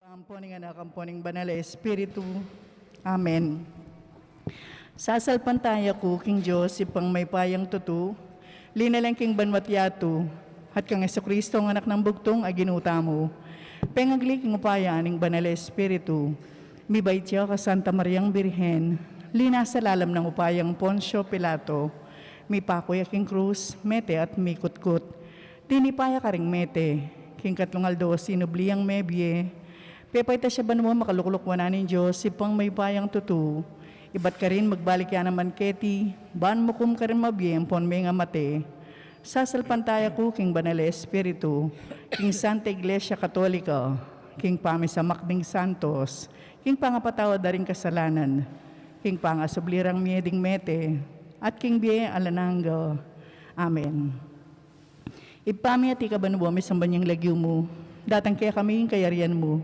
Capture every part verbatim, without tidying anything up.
Ampo ning Anak, ampo ning Banal a Espiritu. Amen. Sasalpantaya ku king Dios, Ibpang mayupayang tutu, linalang king banua't yatu, at kang Jesucristo, ang Anak nang bugtung a Ginu tamu, pengagli king upaya ning Banal a Espiritu, mibait ya kang Santa Mariang Birhen, linasa lalam ning upayang Poncio Pilato, mipaku ya king krus, mete at mikutkut. Tinipa ya karing mete, king katlung aldo sinubli yang mebie. Pepaitas ya banua, makalukluk wanan ning Dios, Ibpang mayupayang tutu. Ibat karin magbalik ya naman keti, ban mukum karing mabie ampon mengamate. Sasalpantaya ku king Banal a Espiritu, king Santa Iglesia Katolika, king pamisamak ding santos, king pangapatawad da ring kasalanan, king pangasubli rang mie ding mete, at king bie alang angga. Amen. Ibpa mi, atiu ka banua, misamban ya ing lagyu mu, datang kekami ing kayarian mu,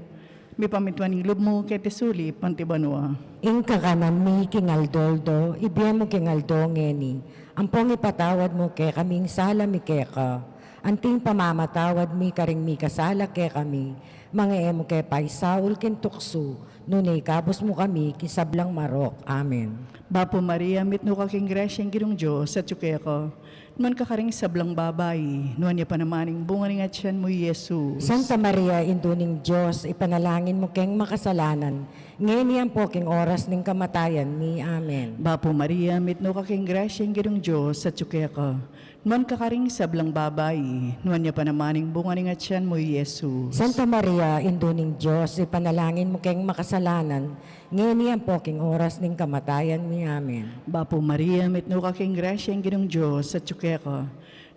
mipamintuan ing lub mu keti sulip anti banua. Ing kakanan mi king aldo-aldo, ibie mu king aldo ngeni, ampong ipatawad mu kekami ing sala mi keka, anti ing pamamatawad mi karing mikasala kekami, manga e mu ke paisaul king tuksu, nune ikabus mu kami king sablang marok. Amen. Bapu Maria, mitmu ka king grasya, ing Ginung Dios atyu keka. Nuan ka karing sablang babai, nuan ya pa naman ing bunga ning atyan mu, i Jesus. Santa Maria, Indu ning Dios, ipanalangin mu keng makasalanan, ngeni ampo king oras ning kamatayan mi. Amen. Bapu Maria, mitmu ka king grasya, ing Ginung Dios atyu keka. Nuan ka karing sablang babai, nuan ya pa naman ing bunga ning atyan mu, i Jesus. Santa Maria, Indu ning Dios, ipanalangin mu keng makasalanan, ngeni ampo king oras ning kamatayan mi. Amen. Bapu Maria, mitmu ka king grasya, ing Ginung Dios atyu keka.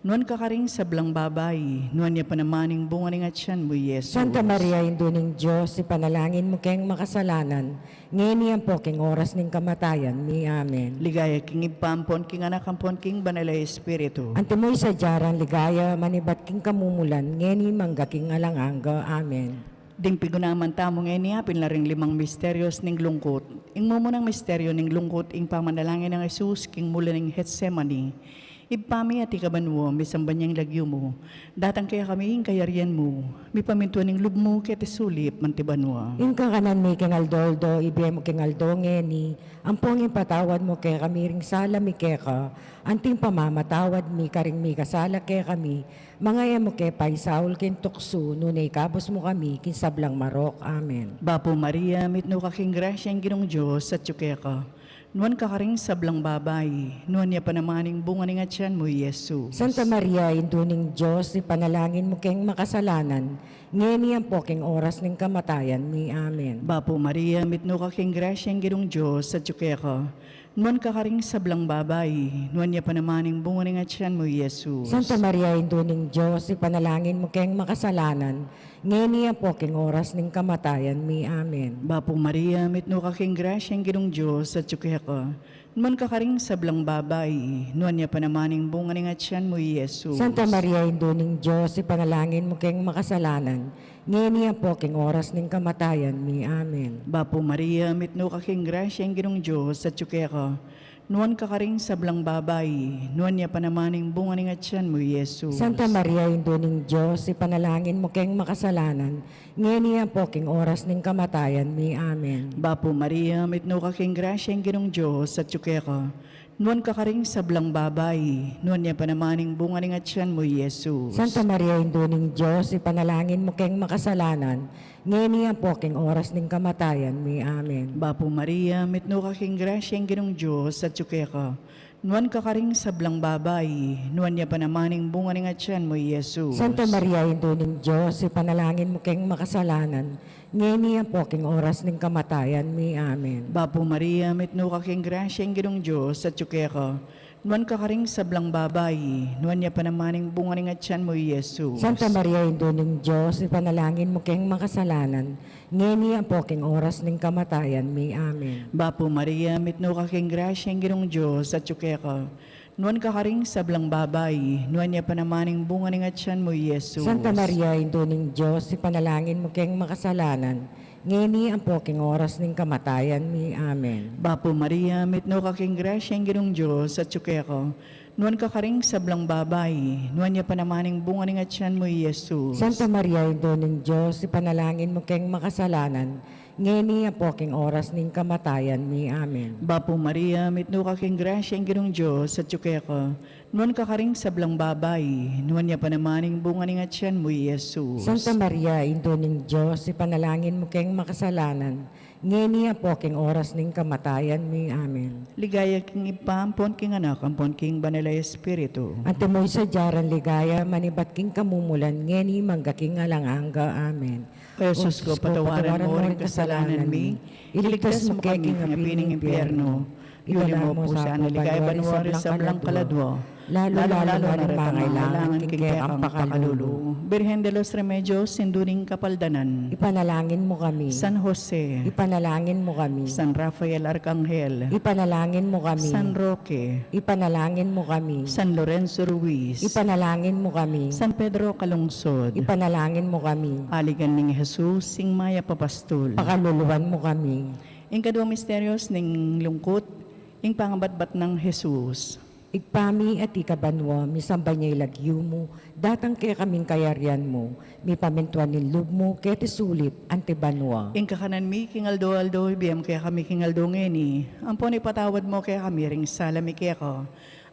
Nuan ka karing sablang babai, nuan ya pa naman ing bunga ning atyan mu, i Jesus. Santa Maria, Indu ning Dios, ipanalangin mu keng makasalanan, ngeni ampo king oras ning kamatayan mi. Amen. Ligaya king Ibpa, ampon king Anak, ampon king Banal a Espiritu. Antimo ing sadya rang ligaya, manibat king kamumulan, ngeni mangga king alang angga. Amen. Ding pigunaman tamu ngeni, apin la ring limang misterios ning lungkut. Ing mumunang misteryo ning lungkut, ing pamanalangin nang Jesus king mulan ning Getsemani. Ibpa mi, atiu ka banua, misamban ya ing lagyu mu. Datang kekami ing kayarian mu. Mipamintuan ing lub mu keti sulip anti banua. Ing kakanan mi king aldo-aldo, ibie mu king aldo ngeni, ampong ipatawad mu kekami ring sala mi keka, anti ing pamamatawad mi karing mikasala kekami, manga e mu ke paisaul king tuksu, nune ikabus mu kami king sablang marok. Amen. Bapu Maria, mitmu ka king grasya, ing Ginung Dios atyu keka. Nuan ka karing sablang babai, nuan ya pa naman ing bunga ning atyan mu, i Jesus. Santa Maria, Indu ning Dios, ipanalangin mu keng makasalanan, ngeni ampo king oras ning kamatayan mi. Amen. Bapu Maria, mitmu ka king grasya, ing Ginung Dios atyu keka. Nuan ka karing sablang babai, nuan ya pa naman ing bunga ning atyan mu, i Jesus. Santa Maria, Indu ning Dios, ipanalangin mu keng makasalanan, ngeni ampo king oras ning kamatayan mi. Amen. Bapu Maria, mitmu ka king grasya, ing Ginung Dios atyu keka. Nuan ka karing sablang babai, nuan ya pa naman ing bunga ning atyan mu, i Jesus. Santa Maria, Indu ning Dios, ipanalangin mu keng makasalanan, ngeni ampo king oras ning kamatayan mi. Amen. Bapu Maria, mitmu ka king grasya, ing Ginung Dios atyu keka. Nuan ka karing sablang babai, nuan ya pa naman ing bunga ning atyan mu, i Jesus. Santa Maria, Indu ning Dios, ipanalangin mu keng makasalanan, ngeni ampo king oras ning kamatayan mi. Amen. Bapu Maria, mitmu ka king grasya, ing Ginung Dios atyu keka. Nuan ka karing sablang babai, nuan ya pa naman ing bunga ning atyan mu, i Jesus. Santa Maria, Indu ning Dios, ipanalangin mu keng makasalanan, ngeni ampo king oras ning kamatayan mi. Amen. Bapu Maria, mitmu ka king grasya, ing Ginung Dios atyu keka. Nuan ka karing sablang babai, nuan ya pa naman ing bunga ning atyan mu, i Jesus. Santa Maria, Indu ning Dios, ipanalangin mu keng makasalanan, ngeni ampo king oras ning kamatayan mi. Amen. Bapu Maria, mitmu ka king grasya, ing Ginung Dios atyu keka. Nuan ka karing sablang babai, nuan ya pa naman ing bunga ning atyan mu, i Jesus. Santa Maria, Indu ning Dios, ipanalangin mu keng makasalanan, ngeni ampo king oras ning kamatayan mi. Amen. Bapu Maria, mitmu ka king grasya, ing Ginung Dios atyu keka. Nuan ka karing sablang babai, nuan ya pa naman ing bunga ning atyan mu, i Jesus. Santa Maria, Indu ning Dios, ipanalangin mu keng makasalanan, ngeni ampo king oras ning kamatayan mi. Amen. Bapu Maria, mitmu ka king grasya, ing Ginung Dios atyu keka. Nuan ka karing sablang babai, nuan ya pa naman ing bunga ning atian mu, i Jesus. Santa Maria, Indu ning Dios, ipanalangin mu keng makasalanan, ngeni ampo king oras ning kamatayan mi. Amen. Bapu Maria, mitmu ka king grasya, ing Ginung Dios atyu keka. Nuan ka karing sablang babai, nuan ya pa naman ing bunga ning atian mu, i Jesus. Santa Maria, Indu ning Dios, ipanalangin mu keng makasalanan, ngeni ampo king oras ning kamatayan mi. Amen. Ligaya king Ibpa, ampon king Anak, ampon king Banal a Espiritu. Antimo ing sadya rang ligaya, manibat king kamumulan, ngeni mangga king alang angga. Amen. O Jesus ko, patawaran mo ring kasalanan mi, iligtas mu kami king api ning impyerno, iuli mu pu sana king banua ring sablang kaladua, lalu-lalu na ring mangailangan king kekang pakalulu. Birhen de los Remedios, Indu ning Kapaldanan, ipanalangin mu kami. San Jose, ipanalangin mu kami. San Rafael Arkanghel, ipanalangin mu kami. San Roque, ipanalangin mu kami. San Lorenzo Ruiz, ipanalangin mu kami. San Pedro Calungsod, ipanalangin mu kami. Aligan ning Jesus, ing mayap a pastul, pakaluluan mu kami. Ing kadua misterios ning lungkut, ing pangabatbat nang Jesus. Ibpa mi, atiu ka banua, misamban ya ing lagyu mu, datang kekami ing kayarian mu, mipamintuan ing lub mu, keti sulip anti banua. Ing kakanan mi king aldo-aldo, ibie mu kekami king aldo ngeni, ampon ipatawad mu kekami ring sala mi keka,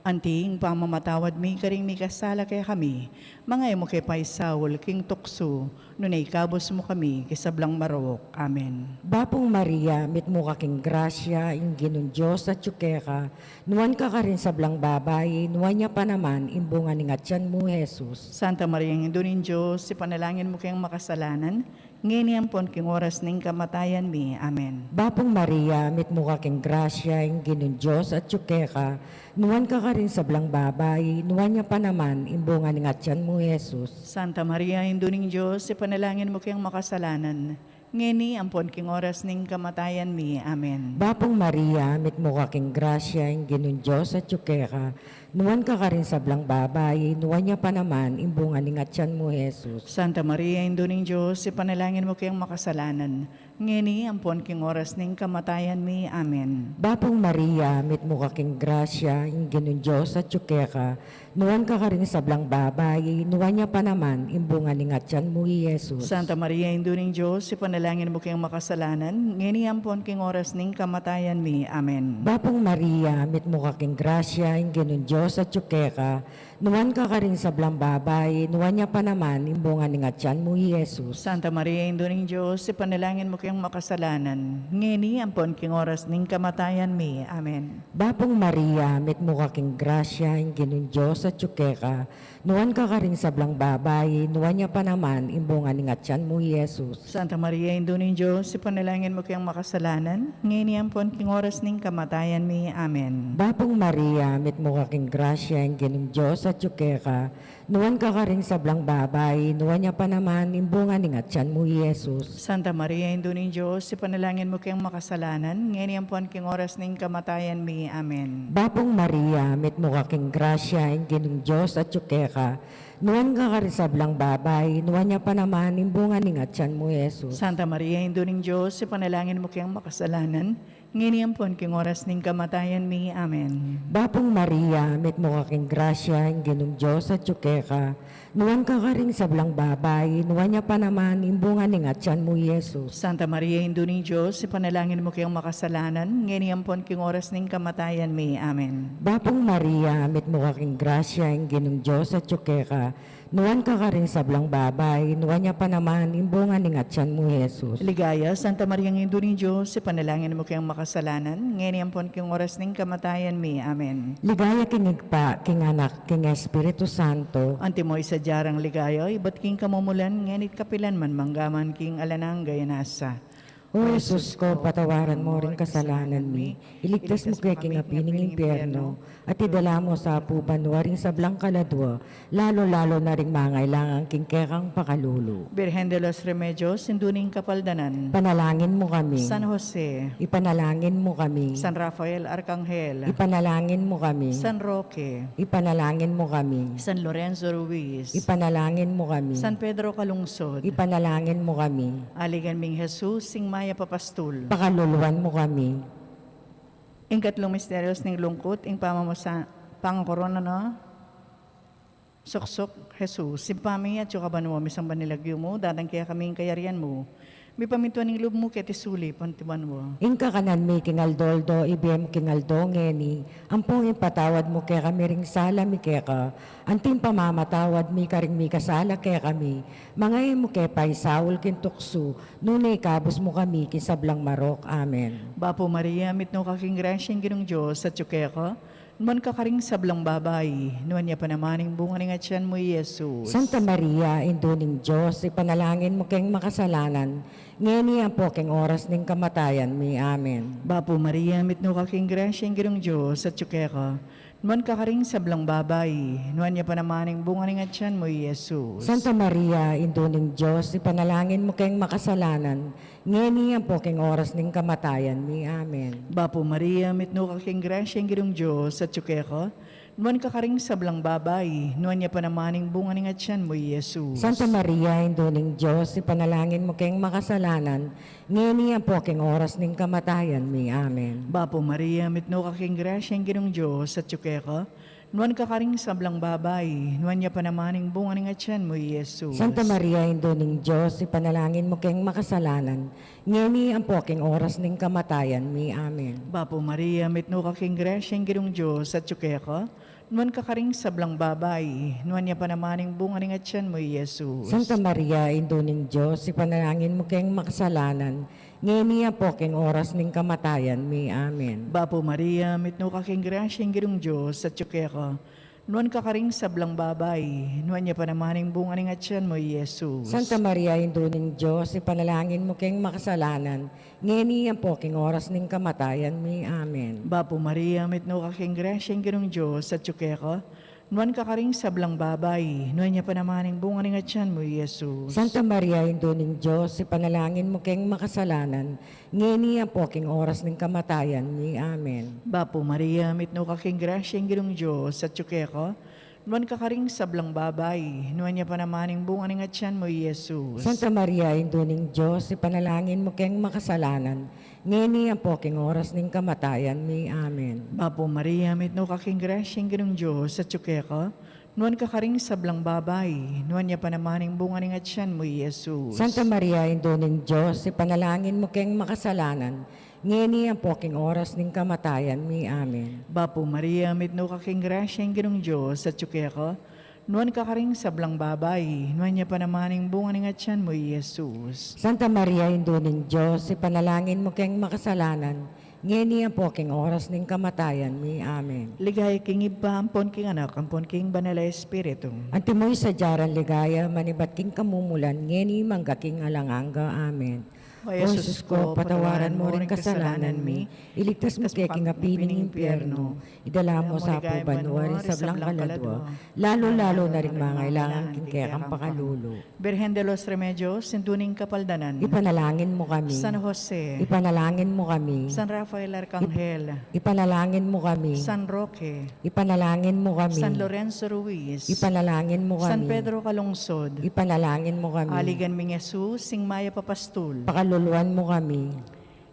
anti ing pamamatawad mi karing mikasala kekami, manga e mu ke paisaul king tuksu, nune ikabus mu kami king sablang marok. Amen. Bapu Maria, mitmu ka king grasya, ing Ginung Dios atyu keka, nuan ka karing sablang babai, nuan ya pa naman ing bunga ning atian mu, i Jesus. Santa Maria, Indu ning Dios, ipanalangin mu keng makasalanan, ngeni ampon king oras ning kamatayan mi. Amen. Bapu Maria, mitmu ka king grasya, ing Ginung Dios atyu keka, nuan ka karing sablang babai, nuan ya pa naman ing bunga ning atian mu, i Jesus. Santa Maria, Indu ning Dios, ipanalangin mu keng makasalanan, ngeni ampon king oras ning kamatayan mi. Amen. Bapu Maria, mitmu ka king grasya, ing Ginung Dios atyu keka, nuan ka karing sablang babai, nuan ya pa naman ing bunga ning atian mu, i Jesus. Santa Maria, Indu ning Dios, ipanalangin mu keng makasalanan, ngeni ampon king oras ning kamatayan mi. Amen. Bapu Maria, mitmu ka king grasya, ing Ginung Dios atyu keka, nuan ka karing sablang babai, nuan ya pa naman ing bunga ning atian mu, i Jesus. Santa Maria, Indu ning Dios, ipanalangin mu keng makasalanan, ngeni ampon king oras ning kamatayan mi. Amen. Bapu Maria, mitmu ka king grasya, ing Ginung Dios atyu keka, nuan ka karing sablang babai, nuan ya pa naman ing bunga ning atian mu, i Jesus. Santa Maria, Indu ning Dios, ipanalangin mu keng makasalanan, ngeni ampon king oras ning kamatayan mi. Amen. Bapu Maria, mitmu ka king grasya, ing Ginung Dios atyu keka, nuan ka karing sablang babai, nuan ya pa naman ing bunga ning atian mu, i Jesus. Santa Maria, Indu ning Dios, ipanalangin mu keng makasalanan, ngeni ampon king oras ning kamatayan mi. Amen. Bapu Maria, mitmu ka king grasya, ing Ginung Dios atyu keka, nuan ka karing sablang babai, nuan ya pa naman ing bunga ning atian mu, i Jesus. Santa Maria, Indu ning Dios, ipanalangin mu keng makasalanan, ngeni ampon king oras ning kamatayan mi. Amen. Bapu Maria, mitmu ka king grasya, ing Ginung Dios atyu keka, nuan ka karing sablang babai, nuan ya pa naman ing bunga ning atian mu, i Jesus. Santa Maria, Indu ning Dios, ipanalangin mu keng makasalanan, ngeni ampon king oras ning kamatayan mi. Amen. Bapu Maria, mitmu ka king grasya, ing Ginung Dios atyu keka, nuan ka karing sablang babai, nuan ya pa naman ing bunga ning atian mu, i Jesus. Santa Maria, Indu ning Dios, ipanalangin mu keng makasalanan, ngeni ampon king oras ning kamatayan mi. Amen. Bapu Maria, mitmu ka king grasya, ing Ginung Dios atyu keka, nuan ka karing sablang babai, nuan ya pa naman ing bunga ning atian mu, i Jesus. Ligaya, Santa Maria, Indu ning Dios, ipanalangin mu keng makasalanan, ngeni ampon king oras ning kamatayan mi. Amen. Ligaya king Ibpa, king Anak, king Espiritu Santo. Antimo ing sadya rang ligaya, ibat king kamumulan, ngeni't kapilan man, manggaman king alang angga. Amen. O Jesus ko, patawaran mo ring kasalanan mi, iligtas mu ke king api ning impyerno, at idala mu sa pu banua ring sablang kaladua, lalu-lalu na ring mangailangan king kekang pakalulu. Birhen de los Remedios, Indu ning Kapaldanan, ipanalangin mu kami. San Jose, ipanalangin mu kami. San Rafael Arkanghel, ipanalangin mu kami. San Roque, ipanalangin mu kami. San Lorenzo Ruiz, ipanalangin mu kami. San Pedro Calungsod, ipanalangin mu kami. Aligan ming Jesus, ing mayap a pastul, pakaluluan mu kami. Ing katlung misteryos ning lungkut, ing pamamusa-, Pangakorona na, suksuk, Jesus, Ibpa mi, atsu ka banua, misamban ya ing lagyu mu, datang kekami ing kayarian mu, mipamintuan ing lub mu keti sulip anti banua. Ing kakanan mi king aldo-aldo ibie mu king aldo ngeni, ampon ipatawad mu kekami ring sala mi keka, anti ing pamamatawad mi karing mikasala kekami, manga e mu ke paisaul king tuksu, nune ikabus mu kami king sablang marok. Amen. Bapu Maria, mitmu ka king grasya, ing Ginung Dios atsu keka, nuan ka karing sablang babai, nuan ya pa naman ing bunga ning atian mu, i Jesus. Santa Maria, Indu ning Dios, ipanalangin mu keng makasalanan, ngeni ampo keng oras ning kamatayan mi. Amen. Bapu Maria, mitmu ka king grasya, ing Ginung Dios atsu keka, nuan ka karing sablang babai, nuan ya pa naman ing bunga ning atian mu, i Jesus. Santa Maria, Indu ning Dios, ipanalangin mu keng makasalanan, ngeni ampo keng oras ning kamatayan mi. Amen. Bapu Maria, mitmu ka king grasya, ing Ginung Dios atsu keka, nuan ka karing sablang babai, nuan ya pa naman ing bunga ning atian mu, i Jesus. Santa Maria, Indu ning Dios, ipanalangin mu keng makasalanan, ngeni ampo keng oras ning kamatayan mi. Amen. Bapu Maria, mitmu ka king grasya, ing Ginung Dios atsu keka, nuan ka karing sablang babai, nuan ya pa naman ing bunga ning atian mu, i Jesus. Santa Maria, Indu ning Dios, ipanalangin mu keng makasalanan, ngeni ampo keng oras ning kamatayan mi. Amen. Bapu Maria, mitmu ka king grasya, ing Ginung Dios atsu keka, nuan ka karing sablang babai, nuan ya pa naman ing bunga ning atian mu, i Jesus. Santa Maria, Indu ning Dios, ipanalangin mu keng makasalanan, ngeni ampo keng oras ning kamatayan mi. Amen. Bapu Maria, mitmu ka king grasya, ing Ginung Dios atsu keka, nuan ka karing sablang babai, nuan ya pa naman ing bunga ning atian mu, i Jesus. Santa Maria, Indu ning Dios, ipanalangin mu keng makasalanan, ngeni ampo keng oras ning kamatayan mi. Amen. Bapu Maria, mitmu ka king grasya, ing Ginung Dios atsu keka, nuan ka karing sablang babai, nuan ya pa naman ing bunga ning atian mu, i Jesus. Santa Maria, Indu ning Dios, ipanalangin mu keng makasalanan, ngeni ampo keng oras ning kamatayan mi. Amen. Bapu Maria, mitmu ka king grasya, ing Ginung Dios atsu keka, nuan ka karing sablang babai, nuan ya pa naman ing bunga ning atian mu, i Jesus. Santa Maria, Indu ning Dios, ipanalangin mu keng makasalanan, ngeni ampo keng oras ning kamatayan mi. Amen. Bapu Maria, mitmu ka king grasya, ing Ginung Dios atsu keka, nuan ka karing sablang babai, nuan ya pa naman ing bunga ning atian mu, i Jesus. Santa Maria, Indu ning Dios, ipanalangin mu keng makasalanan, ngeni ampo keng oras ning kamatayan mi. Amen. Bapu Maria, mitmu ka king grasya, ing Ginung Dios atsu keka, nuan ka karing sablang babai, nuan ya pa naman ing bunga ning atian mu, i Jesus. Santa Maria, Indu ning Dios, ipanalangin mu keng makasalanan, ngeni ampo keng oras ning kamatayan mi. Amen. Ligaya king Ibpa, ampon king Anak, ampon king Banal a Espiritu. Antimo ing sadya nang ligaya, manibat king kamumulan, ngeni mangga king alang angga. Amen. O Jesus ko, patawaran mu ring kasalanan mi, iligtas mu ke king api ning impyernu, idala mu sa pu banua ring sablang kaladua, lalu-lalu na ring mangailangan king kekang pakalulu. Birhen de los Remedios, Indu ning Kapaldanan. Ipanalangin mu kami. San Jose. Ipanalangin mu kami. San Rafael Arkanghel. Ipanalangin mu kami. San Roque. Ipanalangin mu kami. San Lorenzo Ruiz. Ipanalangin mu kami. San Pedro Calungsod. Ipanalangin mu kami. Aligan ming Jesus, ing mayap a pastul. Pakaluluan mu kami.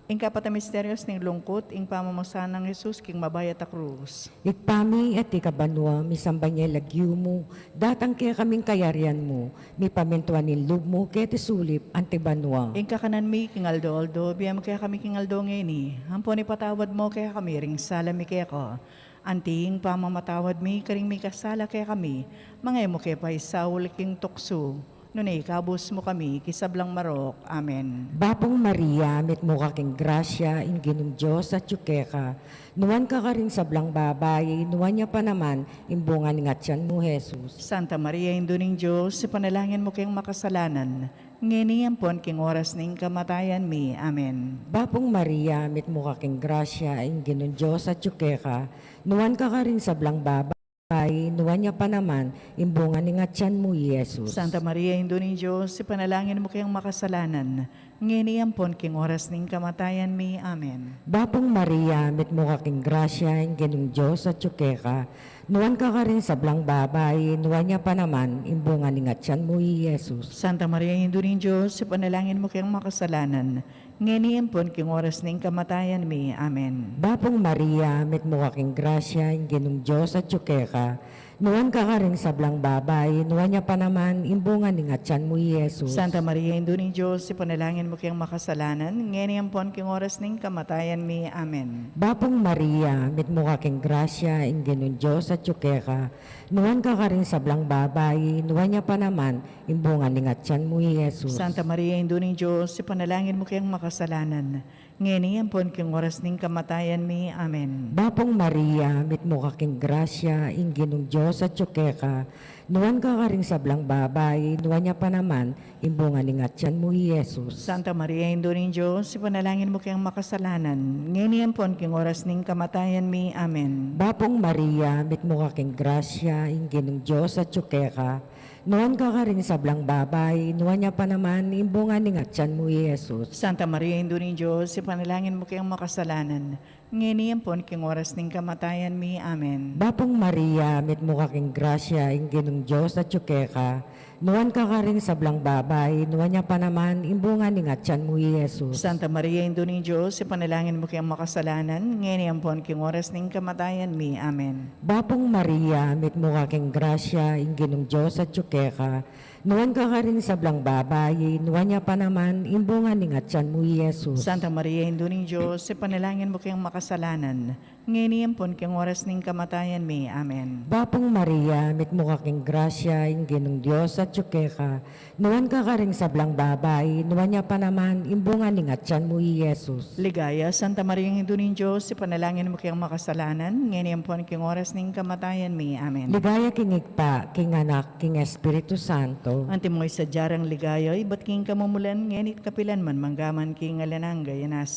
Ing kapat a misteryos ning lungkut, ing pamamasan nang Jesus king mabayat a krus. Ibpa mi, atiu ka banua, misamban ya ing lagyu mu, datang kekami ing kayarian mu, mipamintuan ing lub mu keti sulip anti banua. Ing kakanan mi king aldo-aldo, ibie mu kekami king aldo ngeni, ampon ipatawad mu kekami ring sala mi keka, anti ing pamamatawad mi karing mikasala kekami, manga e mu ke paisaul king tuksu, nune ikabus mu kami king sablang marok. Amen. Bapu Maria, mitmu ka king grasya, ing Ginung Dios atyu keka, nuan ka karing sablang babai, nuan ya pa naman ing bunga ning atian mu, Jesus. Santa Maria, Indu ning Dios, ipanalangin mu keng makasalanan, ngeni ampon king oras ning kamatayan mi. Amen. Bapu Maria, mitmu ka king grasya, ing Ginung Dios atyu keka, nuan ka karing sablang babai, nuan ya pa naman ing bunga ning atian mu, i Jesus. Santa Maria, Indu ning Dios, ipanalangin mu keng makasalanan, Ngeni ampon king oras ning kamatayan mi. Amen. Bapung Maria, mitmu ka king grasya, ing Ginung Dios atyu keka, nuan ka karing sablang babai, nuan ya pa naman ing bunga ning atyan mu, i Jesus. Santa Maria, Indu ning Dios, ipanalangin mu keng makasalanan, ngeni ampon king oras ning kamatayan mi. Amen. Bapung Maria, mitmu ka king grasya, ing Ginung Dios atyu keka, nuan ka karing sablang babai, nuan ya pa naman ing bunga ning atyan mu, i Jesus. Santa Maria, Indu ning Dios, ipanalangin mu keng makasalanan, ngeni ampon king oras ning kamatayan mi. Amen. Bapung Maria, mitmu ka king grasya, ing Ginung Dios atyu keka, nuan ka karing sablang babai, nuan ya pa naman ing bunga ning atyan mu, i Jesus. Santa Maria, Indu ning Dios, ipanalangin mu keng makasalanan, ngeni ampon king oras ning kamatayan mi. Amen. Bapung Maria, mitmu ka king grasya, ing Ginung Dios atyu keka, nuan ka karing sablang babai, nuan ya pa naman ing bunga ning atyan mu, i Jesus. Santa Maria, Indu ning Dios, ipanalangin mu keng makasalanan, ngeni ampon king oras ning kamatayan mi. Amen. Bapung Maria, mitmu ka king grasya, ing Ginung Dios atyu keka, nuan ka karing sablang babai, nuan ya pa naman ing bunga ning atyan mu, i Jesus. Santa Maria, Indu ning Dios, ipanalangin mu keng makasalanan, ngeni ampon king oras ning kamatayan mi. Amen. Bapung Maria, mitmu ka king grasya, ing Ginung Dios atyu keka, nuan ka karing sablang babai, nuan ya pa naman ing bunga ning atyan mu, i Jesus. Santa Maria, Indu ning Dios, ipanalangin mu keng makasalanan, ngeni ampon king oras ning kamatayan mi. Amen. Bapung Maria, mitmu ka king grasya, ing Ginung Dios atyu keka, nuan ka karing sablang babai, nuan ya pa naman ing bunga ning atyan mu, i Jesus. Santa Maria, Indu ning Dios, ipanalangin mu keng makasalanan, ngeni ampon king oras ning kamatayan mi. Amen. Bapung Maria, mitmu ka king grasya, ing Ginung Dios atyu keka, nuan ka karing sablang babai, nuan ya pa naman ing bunga ning atyan mu, i Jesus. Ligaya, Santa Maria, Indu ning Dios, ipanalangin mu keng makasalanan, ngeni ampon king oras ning kamatayan mi. Amen. Ligaya king Ibpa, king Anak, king Espiritu Santo. Antimo ing sadya rang ligaya, ibat king kamumulan, ngeni't kapilan man, manggaman king alang angga. Amen.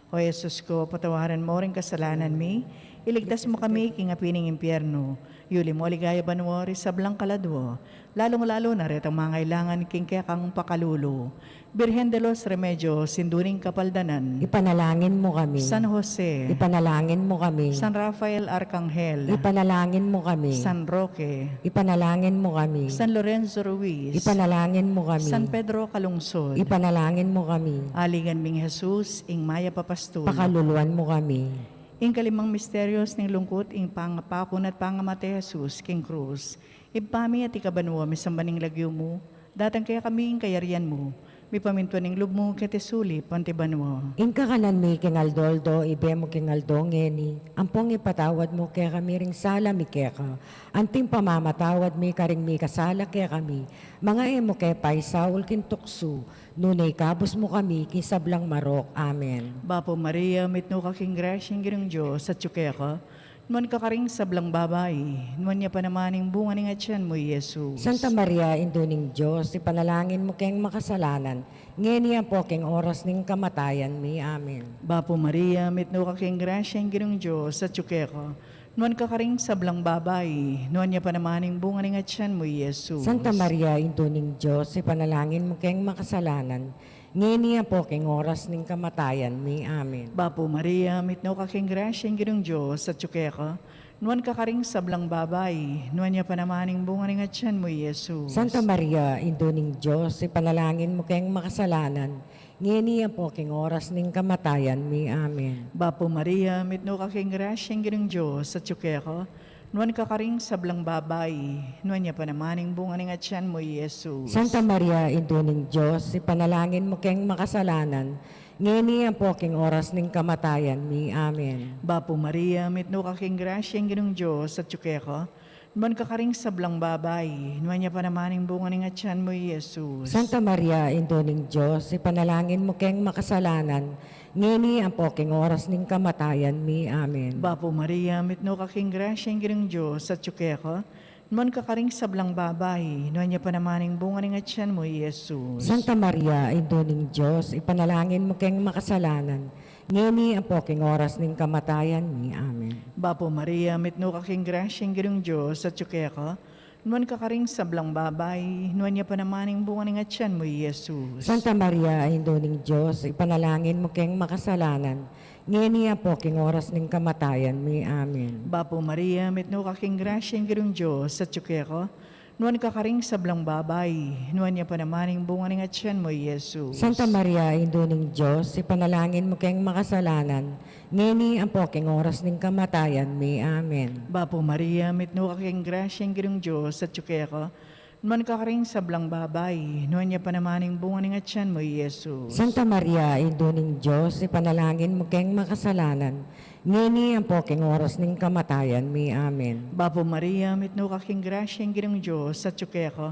O Jesus ko, patawaran mo ring kasalanan mi, iligtas mo kami king api ning impyerno, yuli mo king ligaya banua ring sablang kaladua, lalung-lalu na retang mangailangan king kekang pakalulu. Birhen de los Remedios, Indu ning Kapaldanan, ipanalangin mo kami. San Jose, ipanalangin mo kami. San Rafael Arkanghel, ipanalangin mo kami. San Roque, ipanalangin mo kami. San Lorenzo Ruiz, ipanalangin mo kami. San Pedro Calungsod, ipanalangin mo kami. Alingan ming Jesus, ing mayap a pastul, pakaluluan mo kami. Ing kalimang misterios ning lungkut, ing pang-, paku na at pangamate Jesus king krus. Ibpa mi, atiu ka banua, misamban ing lagyu mu, datang kekami ing kayarian mu, mipamintuan ing lub mu keti sulip anti banua. Ing kakanan mi king aldo-aldo, ibie mu king aldo ngeni, ampong ipatawad mu kekami ring sala mi keka, anting pamamatawad mi karing mikasala kekami, manga e mu ke paisaul king tuksu, nune ikabus mu kami king sablang marok. Amen. Bapu Maria, mitmu ka king grasya, ing Ginung Dios atyu keka, nuan ka karing sablang babai, nuan ya pa naman ing bunga ning atyan mu, i Jesus. Santa Maria, Indu ning Dios, ipanalangin mu keng makasalanan, ngeni ampo king oras ning kamatayan mi. Amen. Bapu Maria, mitmu ka king grasya, ing Ginung Dios atyu keka, nuan ka karing sablang babai, nuan ya pa naman ing bunga ning atyan mu, i Jesus. Santa Maria, Indu ning Dios, ipanalangin mu keng makasalanan, ngeni ampo king oras ning kamatayan mi. Amen. Bapu Maria, mitmu ka king grasya, ing Ginung Dios atyu keka, nuan ka karing sablang babai, nuan ya pa naman ing bunga ning atyan mu, i Jesus. Santa Maria, Indu ning Dios, ipanalangin mu keng makasalanan, ngeni ampo king oras ning kamatayan mi. Amen. Bapu Maria, mitmu ka king grasya, ing Ginung Dios atyu keka, nuan ka karing sablang babai, nuan ya pa naman ing bunga ning atyan mu, i Jesus. Santa Maria, Indu ning Dios, ipanalangin mu keng makasalanan, ngeni ampo king oras ning kamatayan mi. Amen. Bapu Maria, mitmu ka king grasya, ing Ginung Dios atyu keka, nuan ka karing sablang babai, nuan ya pa naman ing bunga ning atyan mu, i Jesus. Santa Maria, Indu ning Dios, ipanalangin mu keng makasalanan, ngeni ampo king oras ning kamatayan mi. Amen. Bapu Maria, mitmu ka king grasya, ing Ginung Dios atyu keka, nuan ka karing sablang babai, nuan ya pa naman ing bunga ning atyan mu, i Jesus. Santa Maria, Indu ning Dios, ipanalangin mu keng makasalanan, ngeni ampo king oras ning kamatayan mi. Amen. Bapu Maria, mitmu ka king grasya, ing Ginung Dios atyu keka, Nuan ka karing sablang babai, nuan ya pa naman ing bunga ning atian mu, i Jesus. Santa Maria, Indu ning Dios, ipanalangin mu keng makasalanan, ngeni ampo king oras ning kamatayan mi. Amen. Bapu Maria, mitmu ka king grasya, ing Ginung Dios atyu keka. Nuan ka karing sablang babai, nuan ya pa naman ing bunga ning atian mu, i Jesus. Santa Maria, Indu ning Dios, ipanalangin mu keng makasalanan, ngeni ampo king oras ning kamatayan mi. Amen. Bapu Maria, mitmu ka king grasya, ing Ginung Dios atyu keka. Nuan ka karing sablang babai, nuan ya pa naman ing bunga ning atian mu, i Jesus. Santa Maria, Indu ning Dios, ipanalangin mu keng makasalanan, ngeni ampo king oras ning kamatayan mi. Amen. Bapu Maria, mitmu ka king grasya, ing Ginung Dios atyu keka.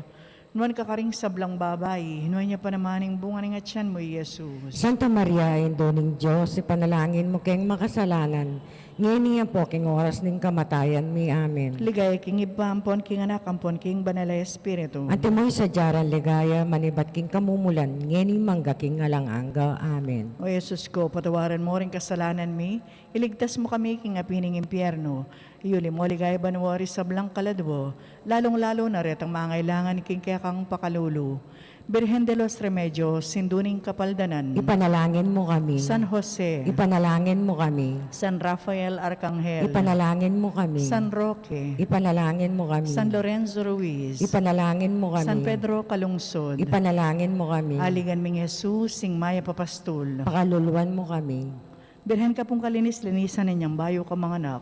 Nuan ka karing sablang babai, nuan ya pa naman ing bunga ning atian mu, i Jesus. Santa Maria, Indu ning Dios, ipanalangin mu keng makasalanan, ngeni ampo king oras ning kamatayan mi. Amen. Ligaya king Ibpa, ampon king Anak, ampon king Banal a Espiritu. Antimo ing sadya rang ligaya, manibat king kamumulan, ngeni mangga king alang angga. Amen. O Jesus ko, patawaran mu ring kasalanan mi, iligtas mu kami king api ning impyernu, iyuli mu king ligaya banua ring sablang kaladua, lalung-lalu na retang mangailangan king kekang pakalulu. Birhen de los Remedios, Indu ning Kapaldanan. Ipanalangin mu kami. San Jose. Ipanalangin mu kami. San Rafael Arkanghel. Ipanalangin mu kami. San Roque. Ipanalangin mu kami. San Lorenzo Ruiz. Ipanalangin mu kami. San Pedro Calungsod. Ipanalangin mu kami. Aligan ming Jesus, ing mayap a pastul. Pakaluluan mu kami. Birhen ka pung kalinis-linisan inyang bayu kang manganak.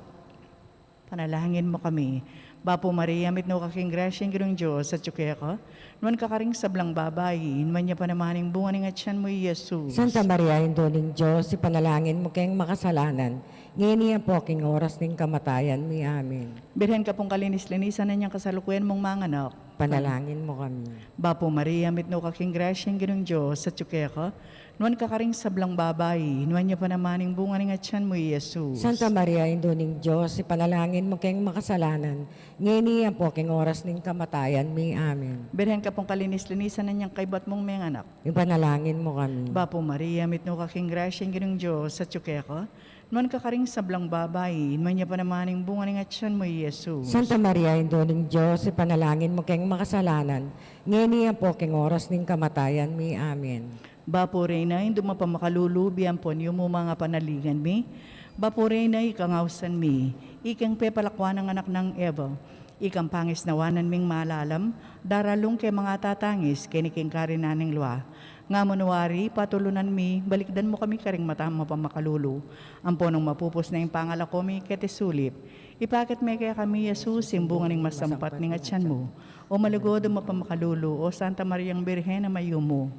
Panalangin mu kami. Bapu Maria, mitmu ka king grasya, ing Ginung Dios atyu keka. Nuan ka karing sablang babai, nuan ya pa naman ing bunga ning atian mu, i Jesus. Santa Maria, Indu ning Dios, ipanalangin mu keng makasalanan, ngeni ampo king oras ning kamatayan mi. Amen. Birhen ka pung kalinis-linisan inyang kasalukuyan mung manganak. Panalangin mu kami. Bapu Maria, mitmu ka king grasya, ing Ginung Dios atyu keka. Nuan ka karing sablang babai, nuan ya pa naman ing bunga ning atian mu, i Jesus. Santa Maria, Indu ning Dios, ipanalangin mu keng makasalanan, ngeni ampo king oras ning kamatayan mi. Amen. Birhen ka pung kalinis-linisan inyang kaybat mung menganak. Ipanalangin mu kami. Bapu Maria, mitmu ka king grasya, ing Ginung Dios atyu keka. Nuan ka karing sablang babai, nuan ya pa naman ing bunga ning atian mu, i Jesus. Santa Maria, Indu ning Dios, ipanalangin mu keng makasalanan, ngeni ampo king oras ning kamatayan mi. Amen. Bapu Reyna, Indu mapamakalulu, bie ampon yumu manga panaligan mi. Bapu Reyna, ikang ausan mi, ikang pepalakuan nang anak nang Eva, ikang pangisnawanan ming malalam, daralung ke mangatatangis keni king karinan ning lua. Nga mu nu wari, patulunan mi, balikdan mu kami karing mata mapamakalulu. Ampo nung mapupus na ing pangalako mi keti sulip, ipakit me kekami i Jesus, ing bunga ning masampat ning atian mu. O malugud, o mapamakalulu, o Santa Mariang Birhen a mayumu,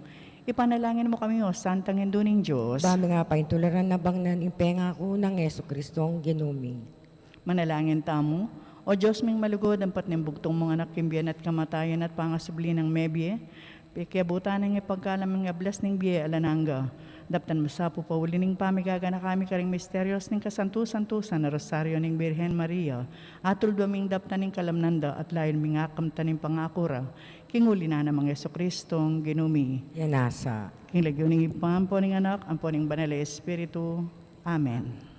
ipanalangin mu kami, o Santang Indu ning Dios. Ba ming apaintularan a bangnan ing pengaku nang Jesucristong Ginu mi. Manalangin tamu. O Dios ming malugud, ampat ning bugtung mung anak king bie na at kamatayan at pangasubli nang mebie, pekiabutan nang ipagkalam ing ablas ning bie alang angga. Daptan mu sa pu pauli ning pamigaganaka mi karing misterios ning kasantu-santusan a Rosario ning Birhen Maria. Atuldwan ming daptan ing kalamnan da at layun ming akamtan ing pangaku ra. King uli na nang Jesucristong Ginu mi. Yan nasa. King lagyu ning Ibpa, ampo ning Anak, ampo ning Banal a Espiritu. Amen.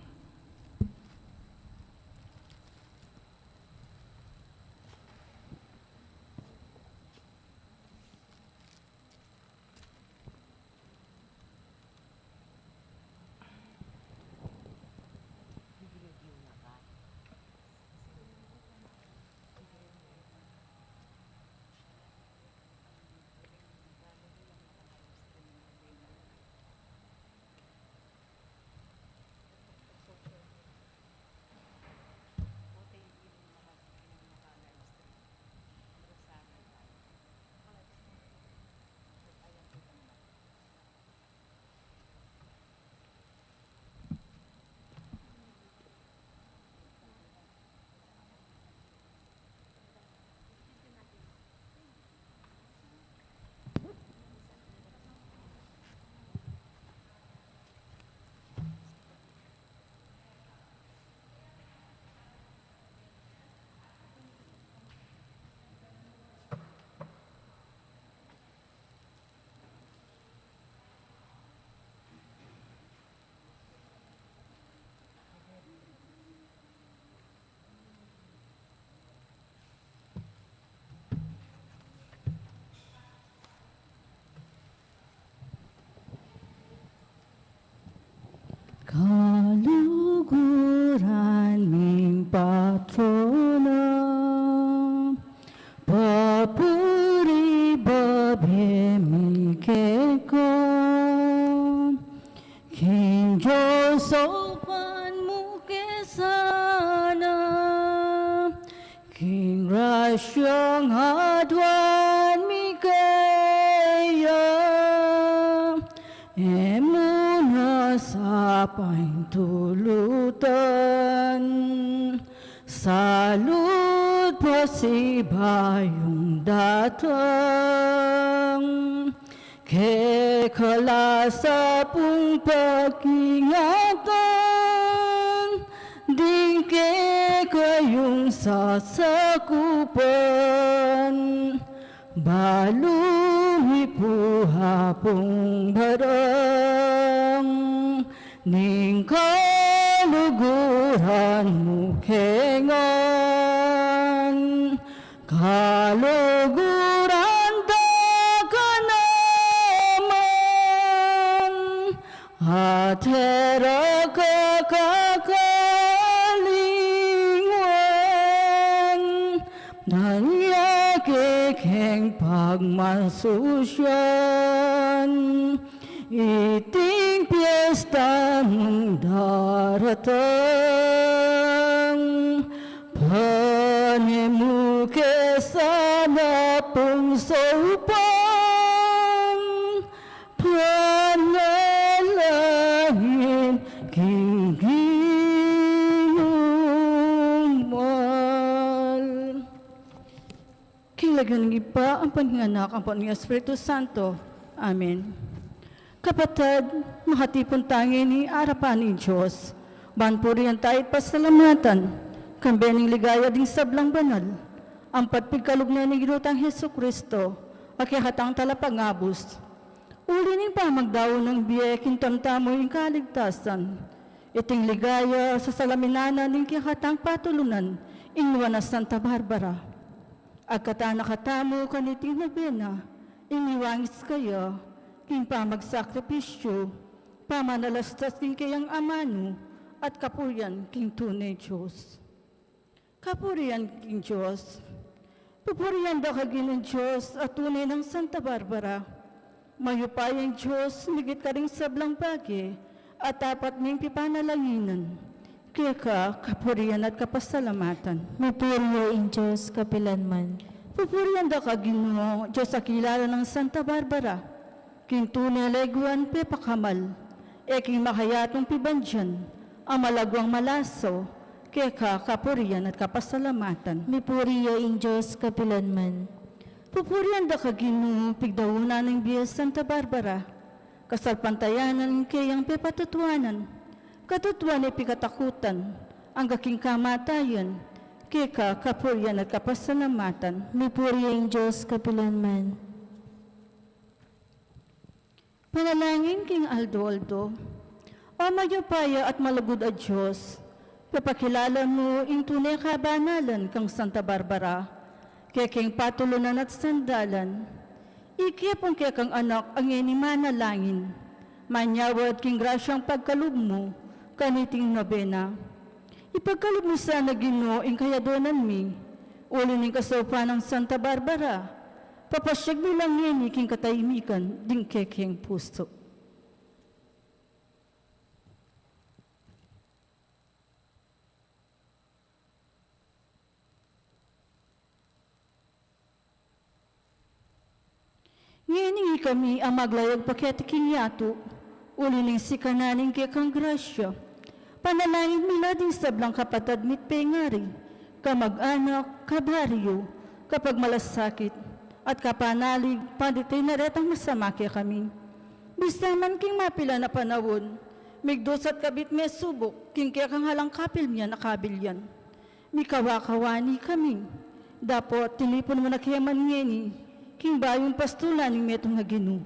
saupan mu ke sana, king grasyang aduan mi keya, e mu na sa paintulutan, salu't pasibayung datang, keka la sa pung pagingatan, ding kekayung sasakupan, balu mi pu apung barang, ning kaluguran mu ke ngan, kaluguran da ka naman, at e ra ka kakalingwan, nung ya kekeng pagmasusyan, iting piesta mung daratang, pane mu ke sana pung saupan, panalangin king Ginung mal. King lagyu ning Ibpa, ampo ning Anak, ampo ning Espiritu Santo. Amen. Kapatad, makatipun ta ngeni arapan ning Dios, ban purian ta at pasalamatan, kambe ning ligaya ding sablang banal, ampat pigkalub na ning Ginu tang Jesucristo, a kekatang talapagabus. Uli ning pamagdaun nang bie king tamtamu ing kaligtasan, iting ligaya sasalaminanan ning kekatang patulunan, ing nuan a Santa Barbara. Agkatan na katamu kaniting nobena, ing miwangis kaya, king pamagsakripisyu, pamanalastas king keyang amanu, at kapurian king tune Dios. Kapurian king Dios. Pupurian da ka Ginung Dios a tune nang Santa Barbara. Mayupayang Dios, migit karing sablang bage, at dapat ming pipanalanginan. Keka kapurian at kapasalamatan. Mipuri ya ing Dios kapilan man. Pupurian da ka Ginu, Dios a kilala nang Santa Barbara. King tune a leguan pepakamal, e king makayatung pibandian, a malagwang malaso, keka kapurian at kapasalamatan. Mipuri ya ing Dios kapilan man. Pupurian da ka Ginu, pigdaunan ning bie Santa Barbara, kasalpantayanan king keyang pepatutuanan, katutuan a pikatakutan, angga king kamatayan, keka kapurian at kapasalamatan. Mipuri ya ing Dios kapilan man. Panalangin king aldo-aldo. O mayupaya at malugud a Dios, pepakilala mu ing tune kabanalan kang Santa Barbara, kekeng patulunan at sandalan. Ikepung kekang anak a ngeni manalangin, manyawad king grasyang pagkalub mu kaniting nobena. Ipagkalub mu sana Ginu ing kayadonan mi, uli ning kasaupan nang Santa Barbara, papasyag mi la ngeni king katahimikan ding kekeng pusu. Ngeni ikami a maglayag pa keti king yatu, uli ning sikanan ning kekang grasya. Panalangin mi la ding sablang kapatad mi't pengari, kamag-anak, kabaryu, kapagmalasakit, at kapanalig, pati ding retang masama kekami. Bisa man king mapilan a panaun, migdus at kabit mesubuk, king kekang alang kapilmian a kabilian. Mikawakawani kami, dapot tinipun mu na ke man ngeni, king bayung pastulan ning metung a Ginu.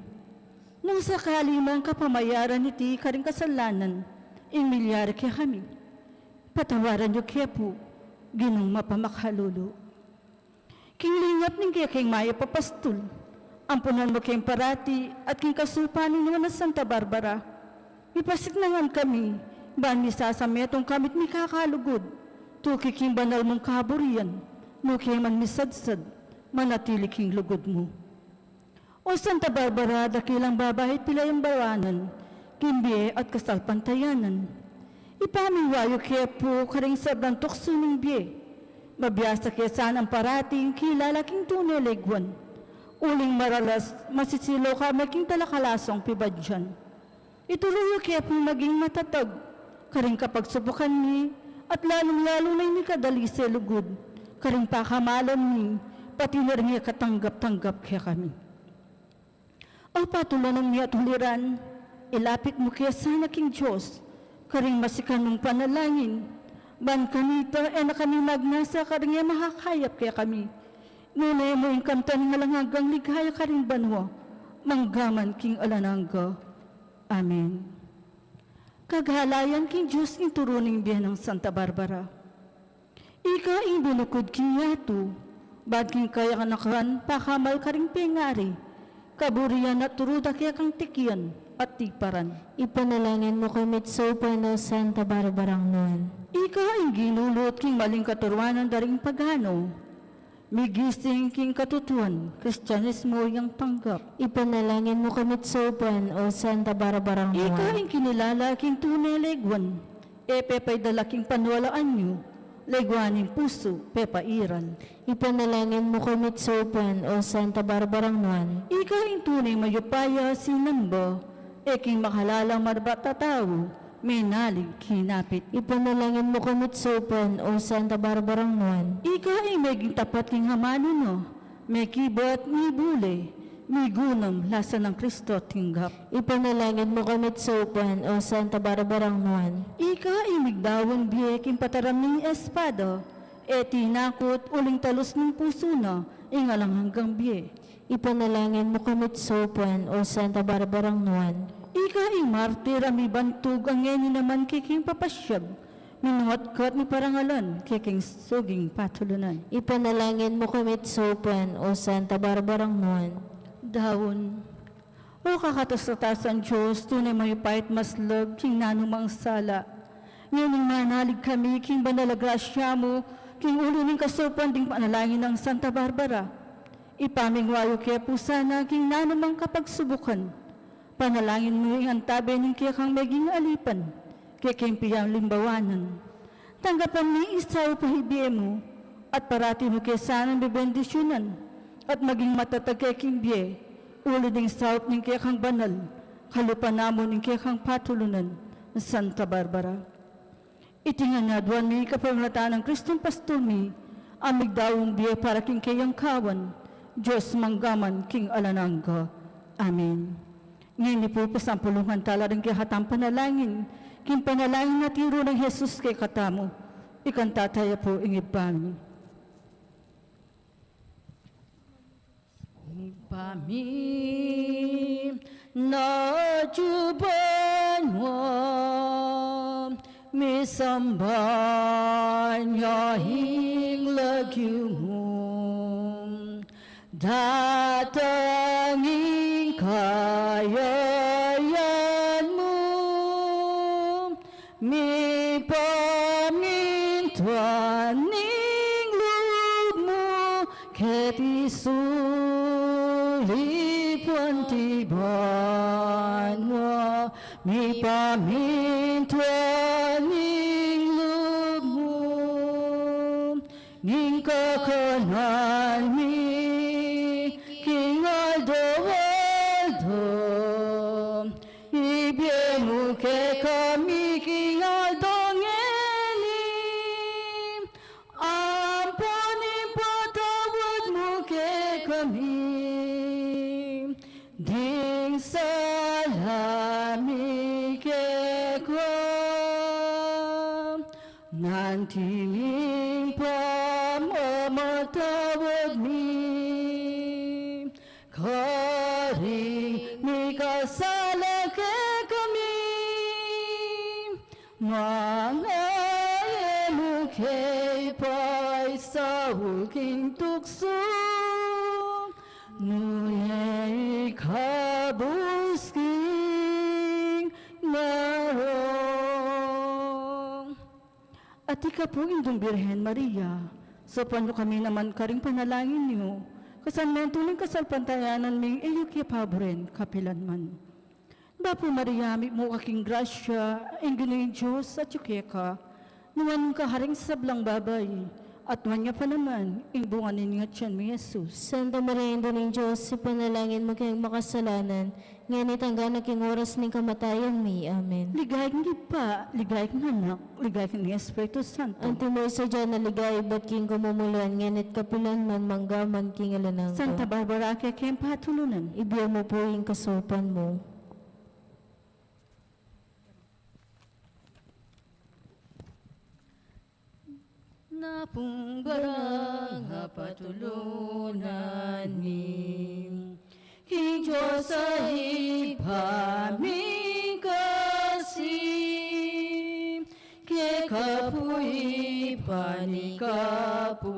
Nung sakali mang kapamayaran niti karing kasalanan, ing milyari kekami, patawaran yu ke pu, Ginung mapamakalulu. King lingap ning kekeng mayap a pastul, ampunan mu keng parati at king kasaupan ning nuan a Santa Barbara, mipasiknangan kami, ban misasametung kami't mikakalugud, tuki king banal mung kaburian, nu ke man misadsad, manatili king lugud mu. O Santa Barbara, dakilang babai at pilayambawanan, king bie at kasalpantayanan. Ipamiwa yu ke pu karing sablang tuksu ning bie. Mabiasa ke sanang parati ing kilala king tune lagwan. Uling maralas, masisilaw kami king talakalasang pibadyan. Ituru yu ke pung maging matatag karing kapagsubukan mi, at lalung-lalu na ing mikadalise lugud karing pakamalan mi, pati na ring e katanggap-tanggap kekami. O patulunan mi at uliran, ilapit mu ke sana king Dios karing masikan mung panalangin, ban kanita e na kami magnasa karing e makakayap kekami, nune mu ing kamtan ning alang anggang ligaya karing banua, mangga man king alang angga. Amen. Kagalayan king Dios ing turu ning bie nang Santa Barbara. Ika ing binukud king yatu, ban king kayanakan pakamal karing pengari, kaburian at turu da kekang tikian at tiparan. Ipanalangin mu kami saupan, O Santa Barbarang Nuan. Ika ing ginulut king maling katuruanan da ring pagano, migising king katutuan, Kristianismo yang tanggap. Ipanalangin mu kami saupan, O Santa Barbarang Nuan. Ika ing kinilala king tune lagwan, e pepaidala king paniwalaan yu, lagwan ing pusu pepairan. Ipanalangin mu kami saupan, O Santa Barbarang Nuan. Ika ing tune mayupaya sinamba, e king makalalang marbat a tau, menalig kinapit. Ipanalangin mu kami saupan, O Santa Barbarang Nuan. Ika ing meging tapat king amanu na, mekibat, mibule, migunam, lasa nang Kristo tinggap. Ipanalangin mu kami saupan, O Santa Barbarang Nuan. Ika ing migdaun bie king pataram ning espada, e tinakut uling talus ning pusu na ing alang anggang bie. Ipanalangin mu kami saupan, O Santa Barbarang Nuan. Ika ing martir a mibantug a ngeni naman keking papasyag, minuat kat miparangalan keking suging patulunan. Ipanalangin mu kami saupan, O Santa Barbarang Nuan. Daun. O kakatas-katasan Dios, tune mayupayat maslag king nanumang sala. Ngening manalig kami king banal a grasya mu, king uli ning kasaupan ding panalangin nang Santa Barbara, ipamingwa yu ke pu sana king nanumang kapagsubukan. Panalangin mu ing antabe ning kekang meging alipan, keking pialimbawanan. Tanggapan mi ing saup a ibie mu, at parati mu ke sanang bebendisyunan, at maging matatag keking bie, uli ding saup ning kekang banal, kalupa namu ning kekang patulunan, Santa Barbara. Iti ngan aduan mi kapamilatan nang Kristong Pastul mi, a migdaun bie para king kayang kawan, Dios mangga man king alang angga. Amen. Ngeni pu, pasampulungan tala ring kekatang panalangin, king panalangin a tiru nang Jesus kekatamu. Ikanta taya pu ing Ibpa mi. Ibpa mi, atsu ka banua, misamban ya ing lagyu mu, datang ing kayarian mu, mipamintuan ing lub mu keti sulip anti banua, mipamintuan ing lub mu. Ing kakanan mi king aldo-aldo, ibie mu kekami king aldo ngeni, ampo ing patawad mu kekami ding sala mi keka, anti ing pamamatawad mi karing mikasala kekami, manga e mu ke paisaul king tuksu, nune ikabus king marok. At ika pu, Indung Birhen Maria, saupan yu kami naman karing panalangin yu, kasanmentu ning kasalpantayanan ming e yu ke paburen kapilan man. Bapu Maria, mitmu ka king grasya, ing Ginu ning Dios atyu keka. Nuan ka karing sablang babai, at nuan ya pa naman ing bunga ning atian mu, i Jesus. Santa Maria, Indu ning Dios, ipanalangin mu keng makasalanan, ngeni at angga na king oras ning kamatayan mi. Amen. Ligaya king Ibpa, ligaya king Anak, ligaya king Espiritu Santo. Antimo ing sadya nang ligaya ibat king kamumulan, ngeni at kapilan man, mangga man king alang angga. Santa Barbara, kekeng patulunan. Ibie mu pu ing kasaupan mu. Napung Barang a patulunan mi, king Dios a Ibpa ming kasi, keka pu Ibpa, ikapu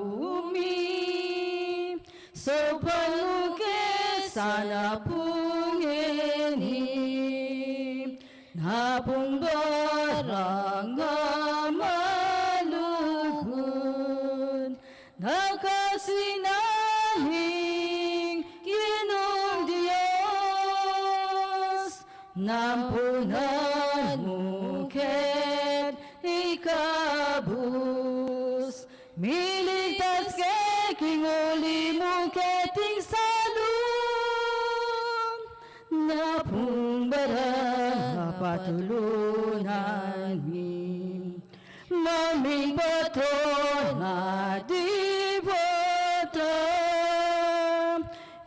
mi, saupan mu ke sana pu ngeni, Napung Barang a malugud, na kasi ning Ginung Dios, nampunan mu ke ikabus, miligtas ke king uli mu keting salun. Napung Barang a patulunan mi, maming patron a deboto,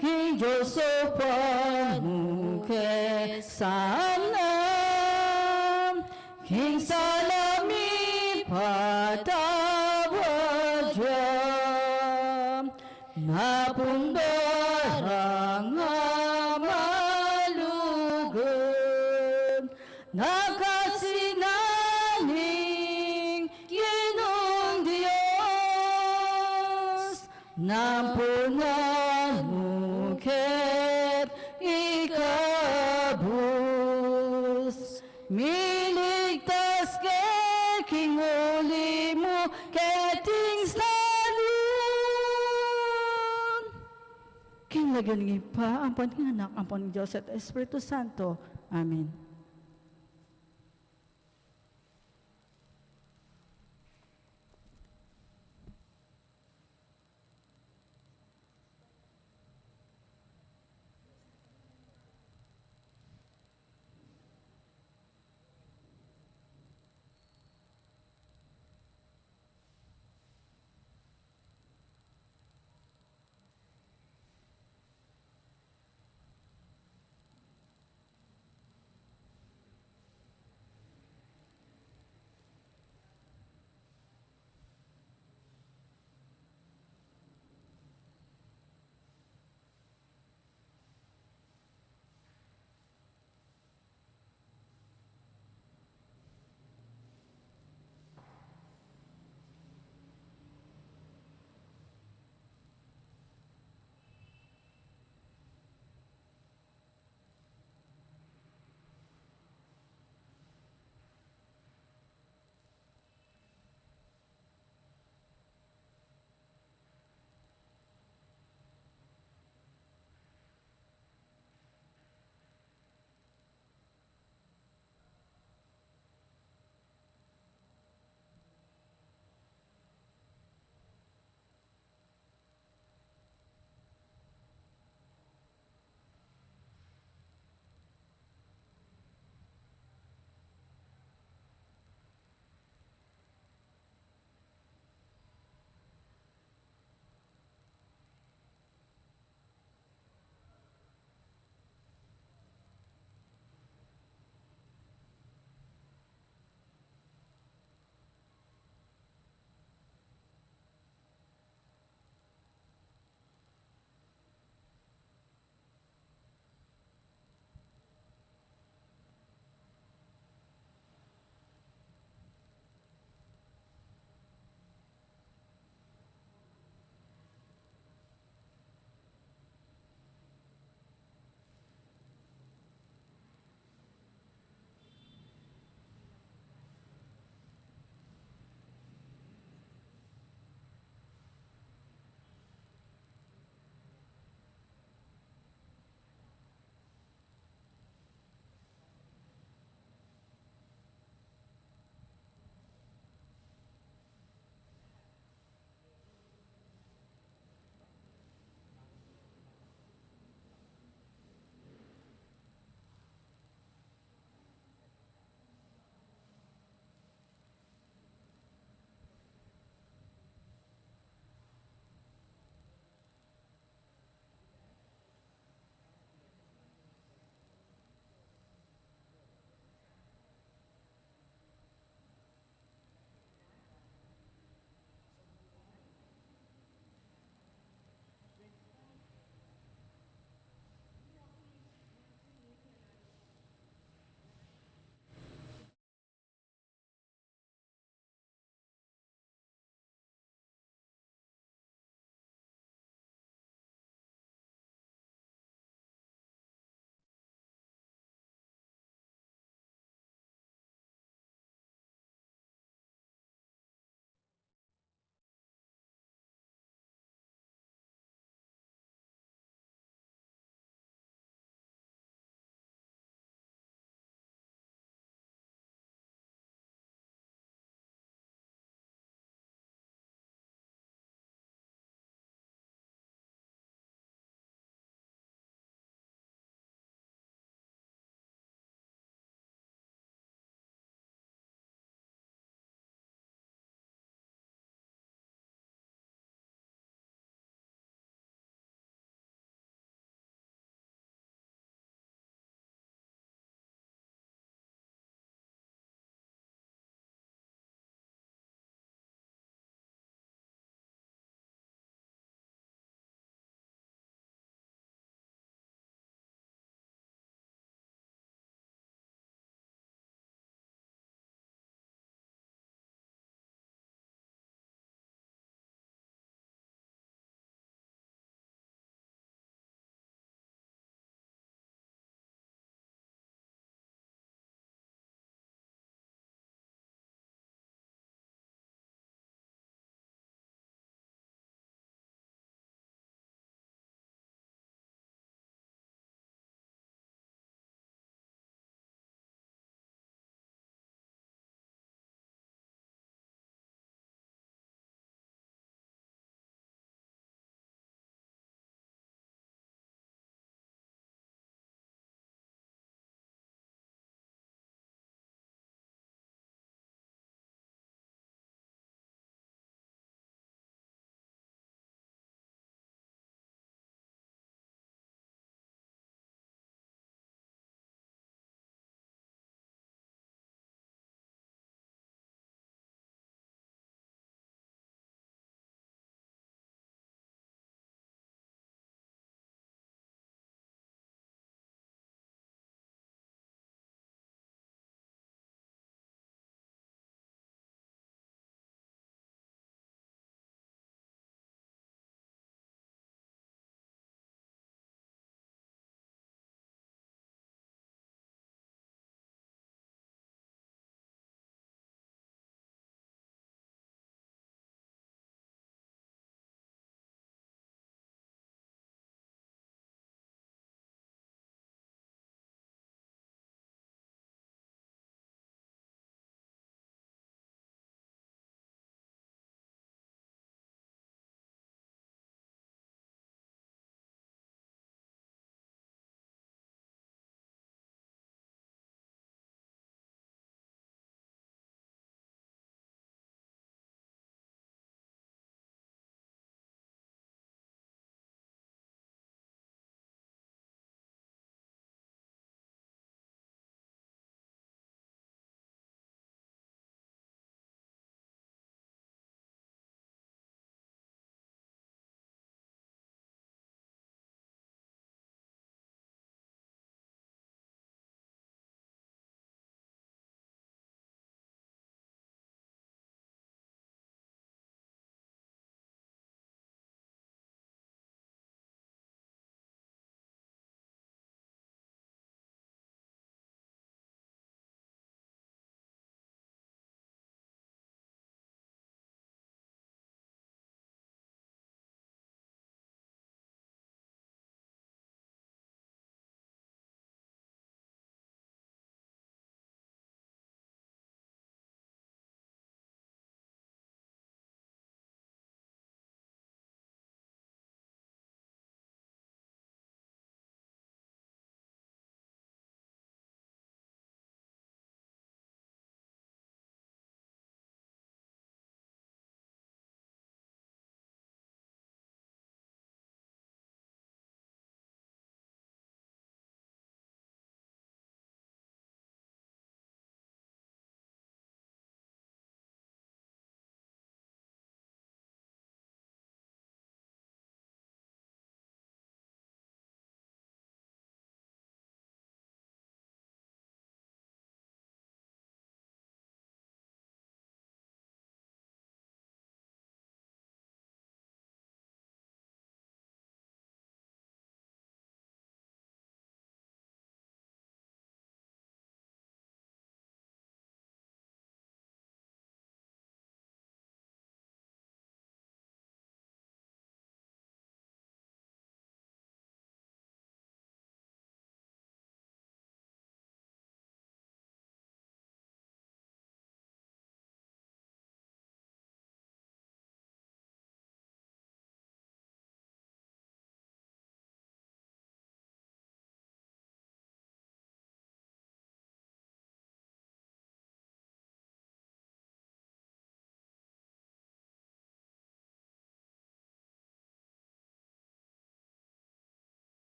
king Dios saupan mu ke sana, king sala mi patawad ya. Napung Barang a malugud, na kasi ning Ginung Dios, nampunan mu ke ikabus, miligtas ke king uli mu keting salun. King lagyu ning Ibpa, ampon ning Anak, ampon ning Dios at Espiritu Santo. Amen.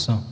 Kristo.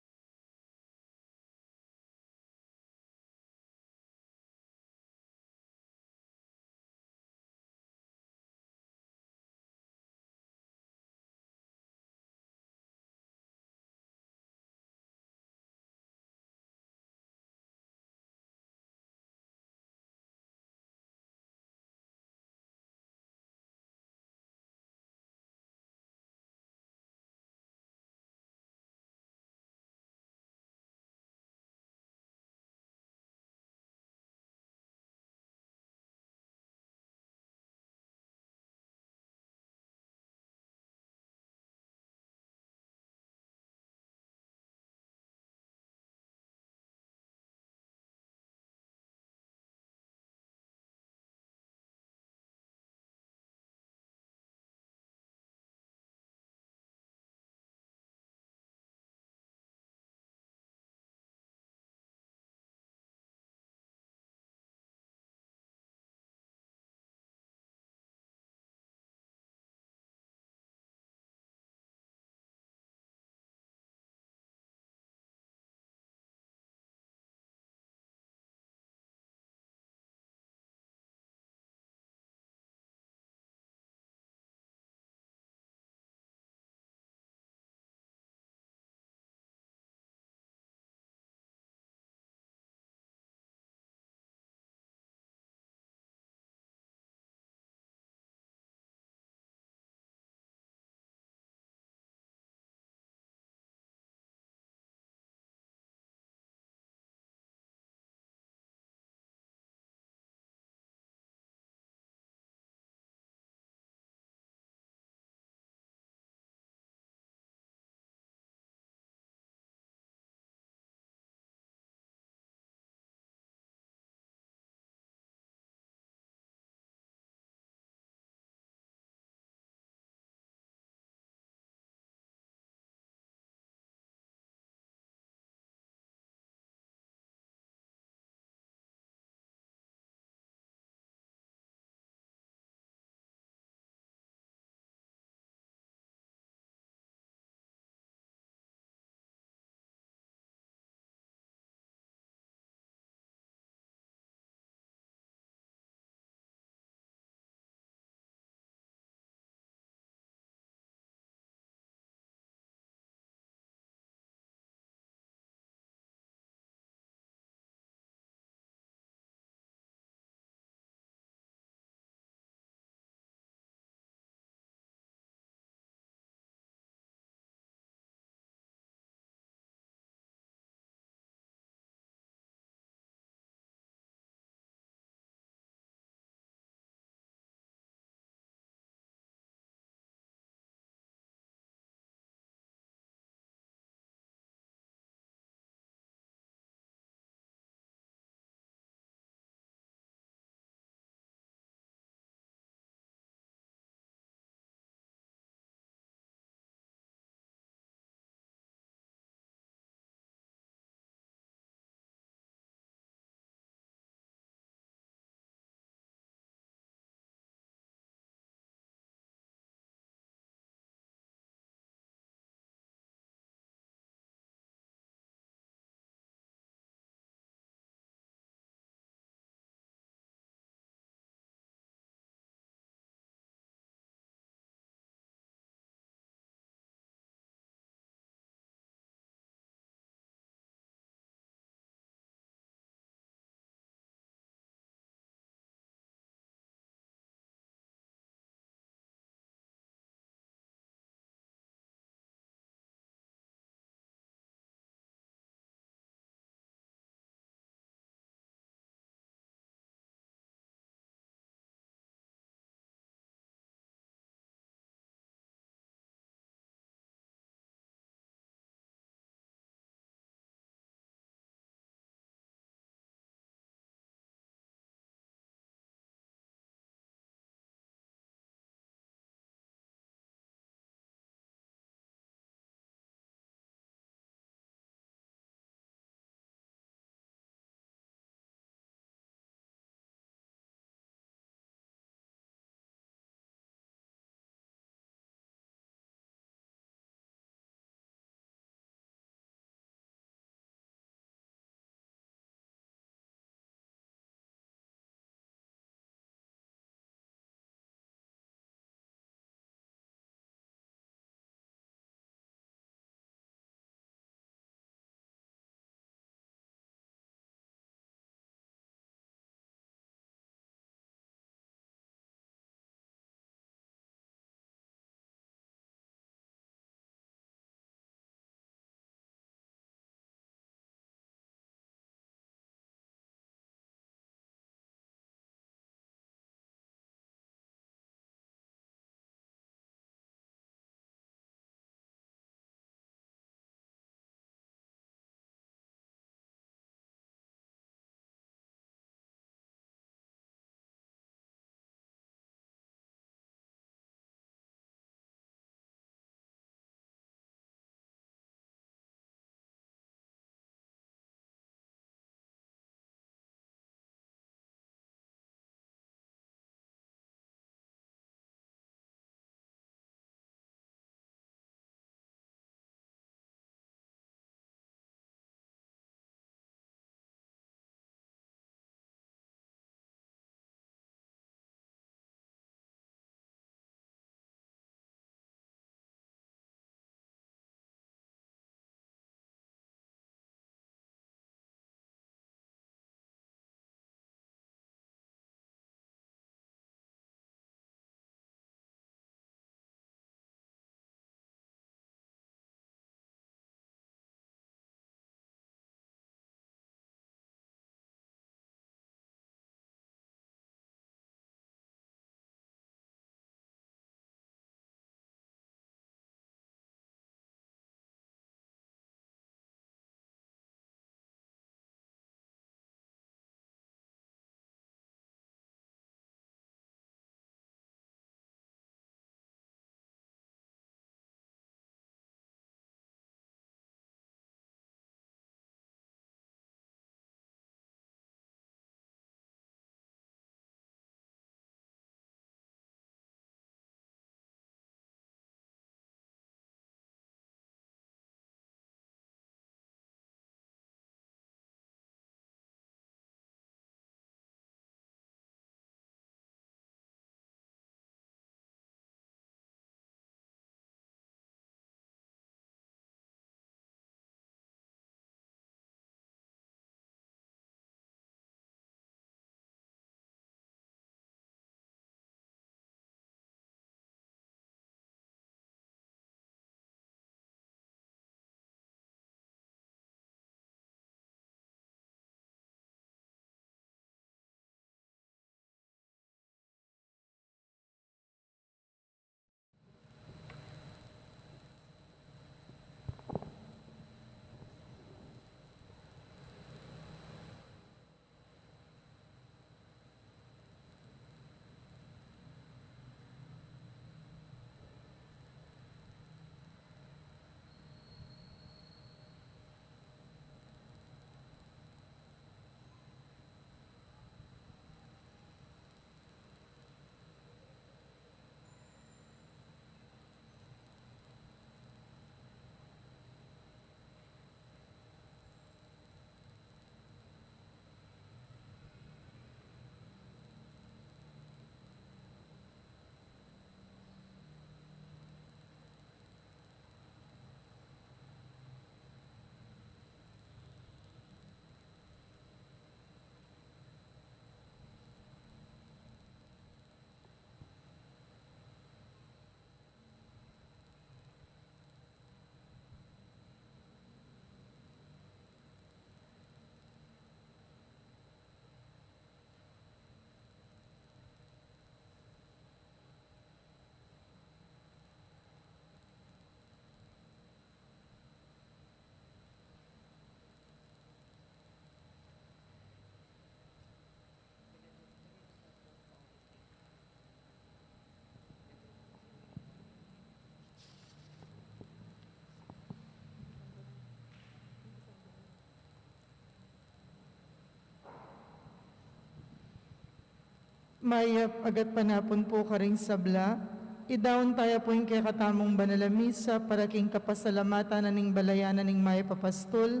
Mayap a gatpanapun pu karing sabla. Idaun taya pu ing kekatamung banal a misa para king kapasalamatan na ning balayan na ning mayap a pastul.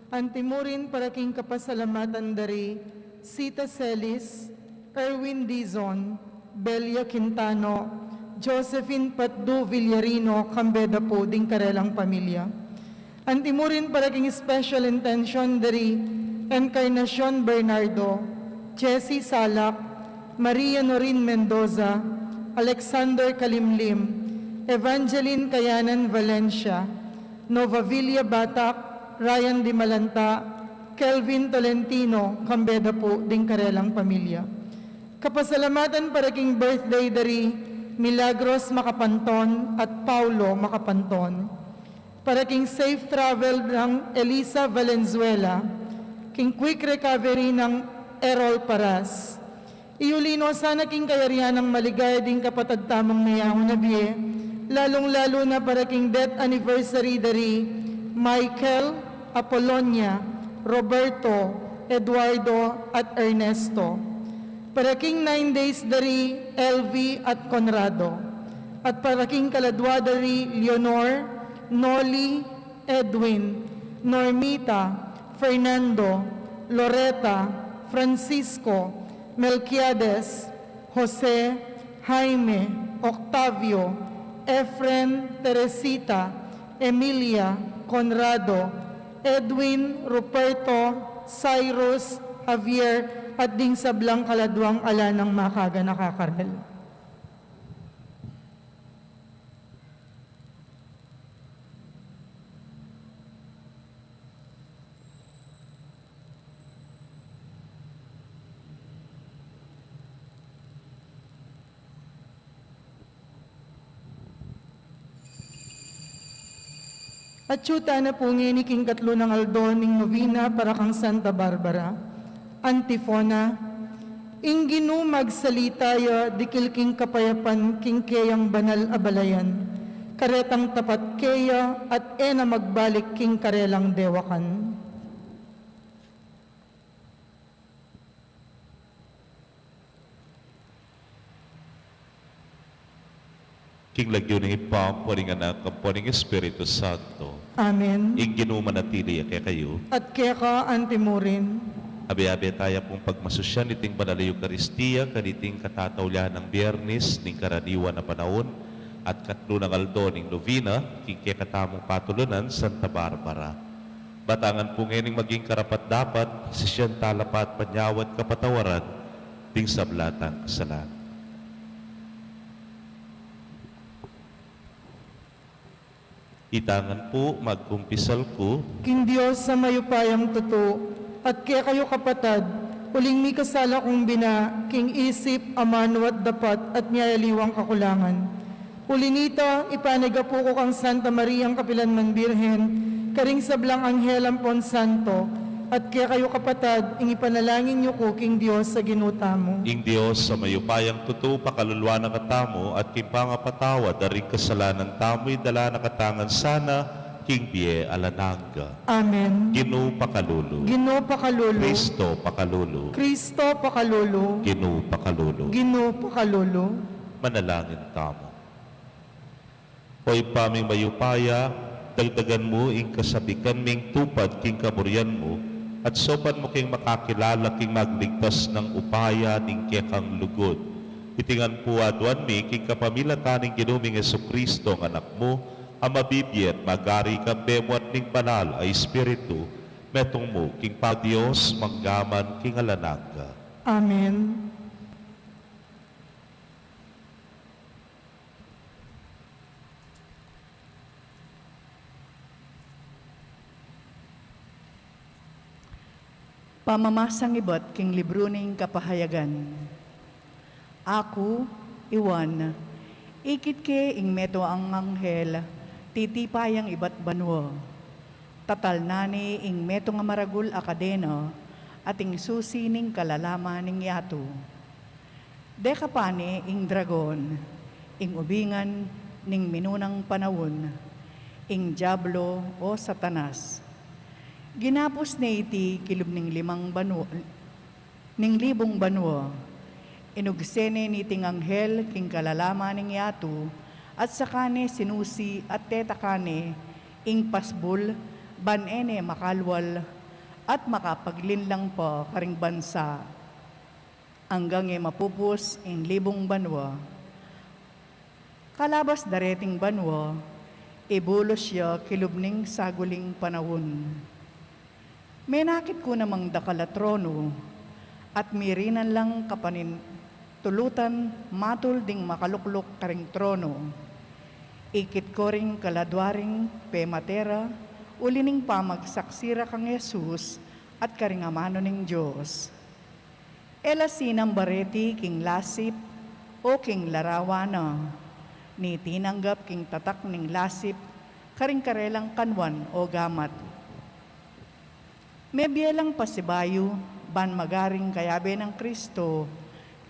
Antimurin para king kapasalamatan da ri Sita Celis, Erwin Dizon, Belia Quintano, Josephine Patdu Villarino, kambe da pu ding karelang pamilya. Antimurin para king special intention da ri Encarnacion Bernardo, Jessie Salak, Maria Norin Mendoza, Alexander Kalimlim, Evangeline Kayanan Valencia, Nova Villa Batak, Ryan Dimalanta, Kelvin Tolentino, kambe da pu ding karelang pamilya. Kapasalamatan para king birthday da ri Milagros Makapanton at Paulo Makapanton. Para king safe travel nang Elisa Valenzuela, king quick recovery nang Errol Paras. Iuli no sana king kayarian nang maligaya ding kapatad tamung meyaun a bie, lalung-lalu na para king death anniversary da ri Michael, Apolonia, Roberto, Eduardo, at Ernesto. Para king nine days da ri Elvi at Conrado. At para king kaladwa da ri Leonor, Noli, Edwin, Normita, Fernando, Loreta, Francisco, Melquiades, Jose, Jaime, Octavio, Efren, Teresita, Emilia, Conrado, Edwin, Ruperto, Cyrus, Javier, at ding sablang kaladwang ala nang makaganaka karel. Atyu tana pu ngeni king katlu nang aldo ning novena para kang Santa Barbara. Antifona. Ing Ginu magsalita ya dikil king kapayapan king keyang banal a balayan. Karetang tapat keya at e na magbalik king karelang dewakan. King lagyu ning Ibpa, ampo ning Anak, ampo ning Espiritu Santo. Amen. Ing Ginu manatili ya kekayu. At keka antimurin. Abe-abe taya pung pagmasusyan iting banal a Eukaristia, kaniting katataulian nang Biernis ning karaniwan a panaun, at katlu nang aldo ning novena, king kekatamung patulunan, Santa Barbara. Batangan pu ngening maging karapat-dapat, sisian tala pa at panyawad kapatawaran ding sabla tang kasalanan. Itangan pu, magkumpisal ku. King Dios a mayupayang tutu, at kekayu kapatad, uling mikasala kung bina, king isip, amanu at dapat, at miyayaliwang kakulangan. Uli nita, ipanyawad ku kang Santa Mariang kapilan man Birhen, karing sablang anghel ampon santo, at kekayu kapatad, ing ipanalangin yu ku king Dios a Ginu tamu. Ing Dios a mayupayang tutu, pakaluluan na katamu, at king pangapatawad da ring kasalanan tamu, idala na katamu ngan sana king bie alang angga. Amen. Ginu pakalulu. Ginu pakalulu. Kristo pakalulu. Kristo pakalulu. Ginu pakalulu. Ginu pakalulu. Manalangin tamu. O Ibpa ming mayupaya, dagdagan mu ing kasabikan ming tupad king kaburian mu, at saupan mu keng makakilala king magligtas nang upaya ning kekang lugud. Iti ngan pu aduan mi king kapamilatan ning Ginu ming Jesucristo, a Anak mu, a mabibie at mag-ari kambe mu at ning Banal a Espiritu, metung mu king padios mangga man king alang angga. Amen. Pamamasang ibat king libru ning Kapahayagan. Aku, i Juan, ikit ke ing metung a anghel, titipa yang ibat banua. Tatalnan ne ing metung a maragul a kadena, at ing susi ning kalalaman ning yatu. Dekapan ne ing dragon, ing ubingan ning minunang panaun, ing Diablo o Satanas. Ginapus ne iti kilub ning limang banua, ning libung banua. Inugse ne niting anghel king kalalaman ning yatu, at saka ne sinusi at tetakan ne ing pasbul, ban e ne makalwal at makapaglinlang pa karing bansa, anggang e mapupus ing libung banua. Kalabas da reting banua, ibulus ya kilub ning saguling panaun. Menakit ku namang dakal a tronu, at mirinan lang kapanintulutan matul ding makalukluk karing tronu. Ikit ko ring kaladua ring pemate ra, uli ning pamagsaksi ra kang Jesus at karing amanu ning Dios. E la sinamba reti king lasip o king larawan na, ni tinanggap king tatak ning lasip karing karelang kanwan o gamat. Mebie lang pasibayu ban magaring kayabe nang Kristo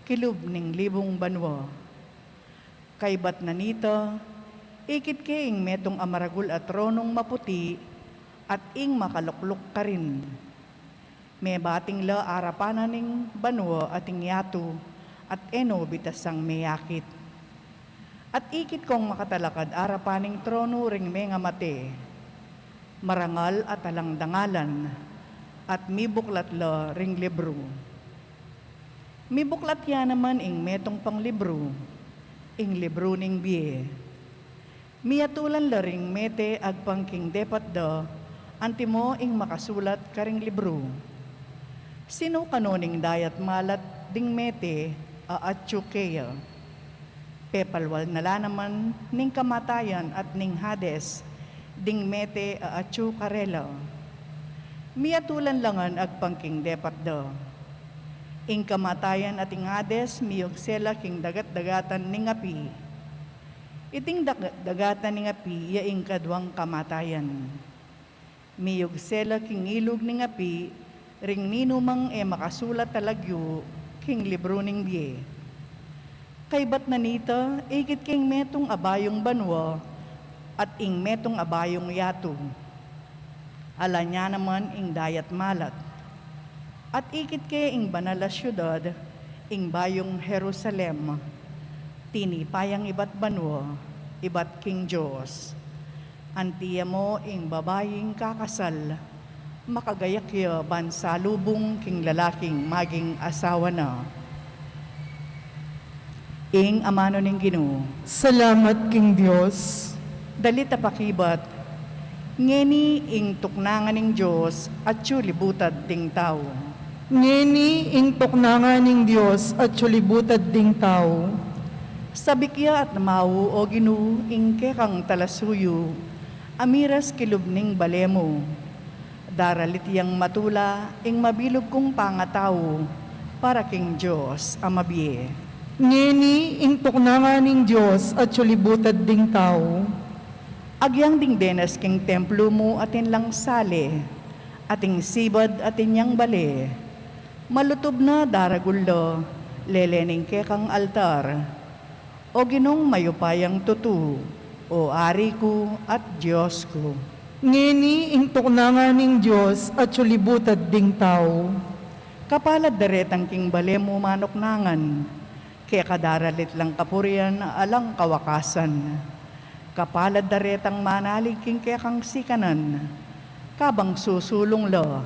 kilub ning libung banua. Kaybat na nita, ikit ke ing metung a maragul a tronung maputi at ing makalukluk karin. Mebating la arapan na ning banua at ing yatu, at e no bitasang meyakit. At ikit kong makatalakad arapan ning tronu ring mengamate, marangal at alang dangalan, at mibuklat la ring libru. Mibuklat ya naman ing metung pang libru, ing libru ning bie. Miyatulan la ring mete agpang king depat da, antimo ing makasulat karing libru. Sinukan no ning dayat malat ding mete a atyu keya. Pepalwal na la naman ning kamatayan at ning Hades ding mete a atyu karela. Miyatulan la ngan agpang king depat da. Ing kamatayan at ing Hades miyugse la king dagat-dagatan ning api. Iting dagat-dagatan ning api ya ing kaduang kamatayan. Miyugse la king ilug ning api ring ninumang e makasulat a lagyu king libru ning bie. Kaybat na nita, ikit ke ing metung a bayung banua at ing metung a bayung yatu. Ala nia naman ing dayat malat. At ikit ke ing banal a siudad, ing bayung Jerusalem, tinipayang ibat banua, ibat king Dios. Anti ya mo ing babaing kakasal, makagayak ya ban salubung king lalaking maging asawa na. Ing amanu ning Ginu. Salamat king Dios. Dalit a pakibat. Ngeni ing tuknangan ning Dios atyu libutad ding tau. Ngeni ing tuknangan ning Dios atyu libutad ding tau. Sabik ya at mau, o Ginu, ing kekang talasuyu, a miras kilub ning bale mu. Daralit yang matula ing mabilug kung pangatau para king Dios a mabie. Ngeni ing tuknangan ning Dios atyu libutad ding tau. Agyang ding denas king templu mu atin lang sale, ating sibad atin yang bale. Malutub na daragul la, lele ning kekang altar. O Ginung mayupayang tutu, o Ari ku at Dios ku. Ngeni ing tuknangan ning Dios atyu libutad ding tau. Kapalad daretang king bale mu manuknangan, keka daralit lang kapurian alang kawakasan. Kapalad daretang manalig king kekang sikanan, kabang susulung la,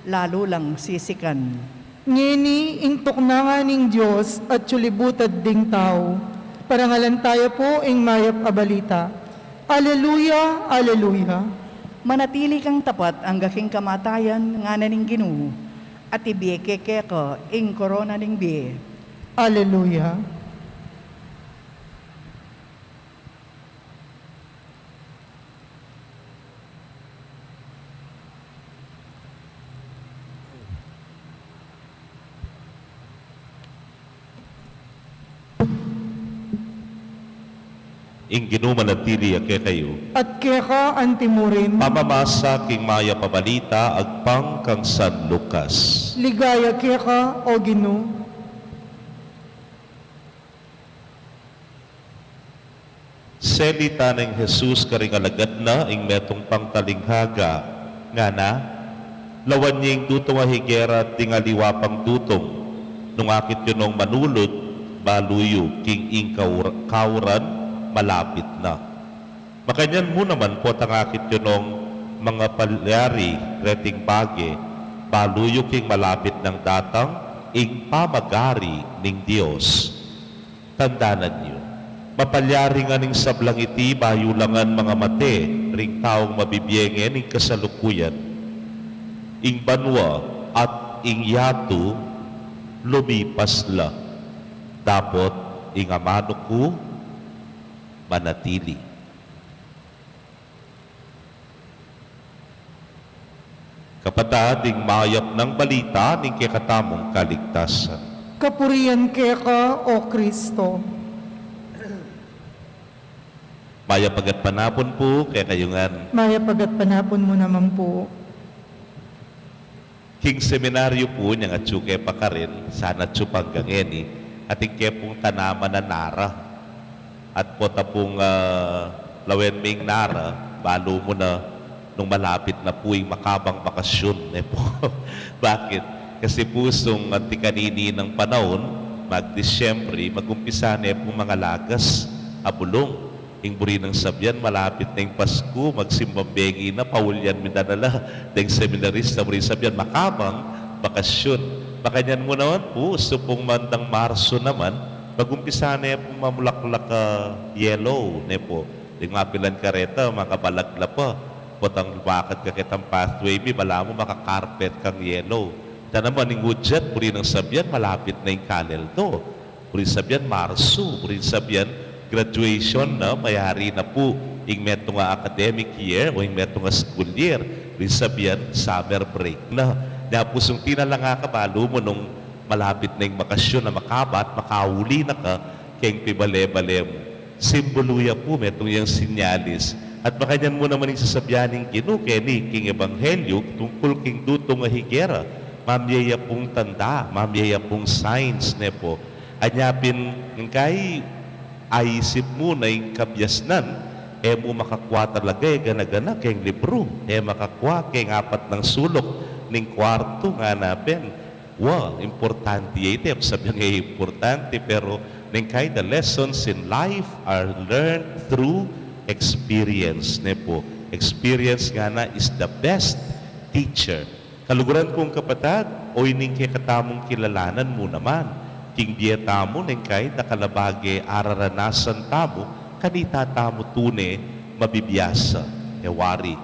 lalu lang sisikan. Ngeni ing tuknangan ning Dios atyu libutad ding tau. Parangalan taya pu ing mayap a balita. Aleluya, aleluya. Manatili kang tapat angga king kamatayan, ngana ning Ginu, at ibie ke keka ing korona ning bie. Aleluya. Ing Ginu manatili ya kekayu. At keka antimurin. Pamamasa king mayap a balita agpang kang San Lucas. Ligaya keka, o Ginu. Selita neng Jesus karing alagad na ing metung pang talinghaga, ngana, lawan ye ing dutung a higera ding aliwa pang dutung. Nung akit yu nong manulud, Balu yu king ing kaur-, kauran malapit na. Makanyan mu naman potang akit yu nong mangapalyari reting bage, balu yu king malapit nang datang ing pamagari ning Dios. Tandanan yu, mapalyari ngan ing sablang iti bayu la ngan mangamate ring taung mabibie ngeni ning kasalukuyan. Ing banua at ing yatu lumipas la, dapot ing amanu ku manatili. Kapatad, ing mayap nang balita ning kekatamung kaligtasan. Kapurian keka, O Kristo. Mayap a gatpanapun pu kekayu ngan. Mayap a gatpanapun mu naman pu. King seminaryo pu, inyang atyu ke pa karin, sana atyu pa ngeni, atin ke pung tanaman a nara. At pota pung, ah, lawen ming nara, balu mu na nung malapit na pu ing makabang bakasyun, ne pu. Bakit? Kasi pu sung anti kanini nang panaun, mag-Disyembre, magumpisa ne pu mangalagas a bulung. Ing buri nang sabyan, malapit na ing Pasku, magsimbang bengi na, paulyan mi na la deng seminarista, buri sabyan, makabang bakasyun. Makanyan mu naman pu, supung mandang Marso naman, magumpisa ne pu mamulaklak a yelo, ne pu. Deng mapilan kareta, makabalag la pa. Potang lumakad ka ketang pathway mi, balamu makakarpet kang yelo. Ita naman ing udyat, buri nang sabyan, malapit na ing kalel do. Buri sabyan Marso, buri sabyan graduation na, mayari na pu ing metung a academic year o ing metung a school year. Buri sabyan summer break na. Nya pu sung tinalanga ka, balu mu nung malapit na ing bakasyun a makabat, makauli na ka keng pibale-bale mu. Simbulu ya pu, metung yang sinyalis. At makanyan mu naman ing sasabyan ning Ginu keni king Ebanghelyo tungkul king dutung a higera. Mamye ya pung tanda, mamye ya pung signs, ne pu. Anya pin, ngkay aisip mu na ing kabiasnan, e mu makakua talaga e gana-gana keng libru, e makakua keng apat nang suluk ning kuartu, ngana pin. Wa, importante ya iti, e ku sabyan e importante, pero neng kai, the lessons in life are learned through experience, ne pu. Experience ngana is the best teacher. Kaluguran kung kapatad, o ining kekatamung kilalanan mu naman, king bie tamu neng kai, dakal a bage araranasan tamu, kanita tamu tune mabibiasa. E wari,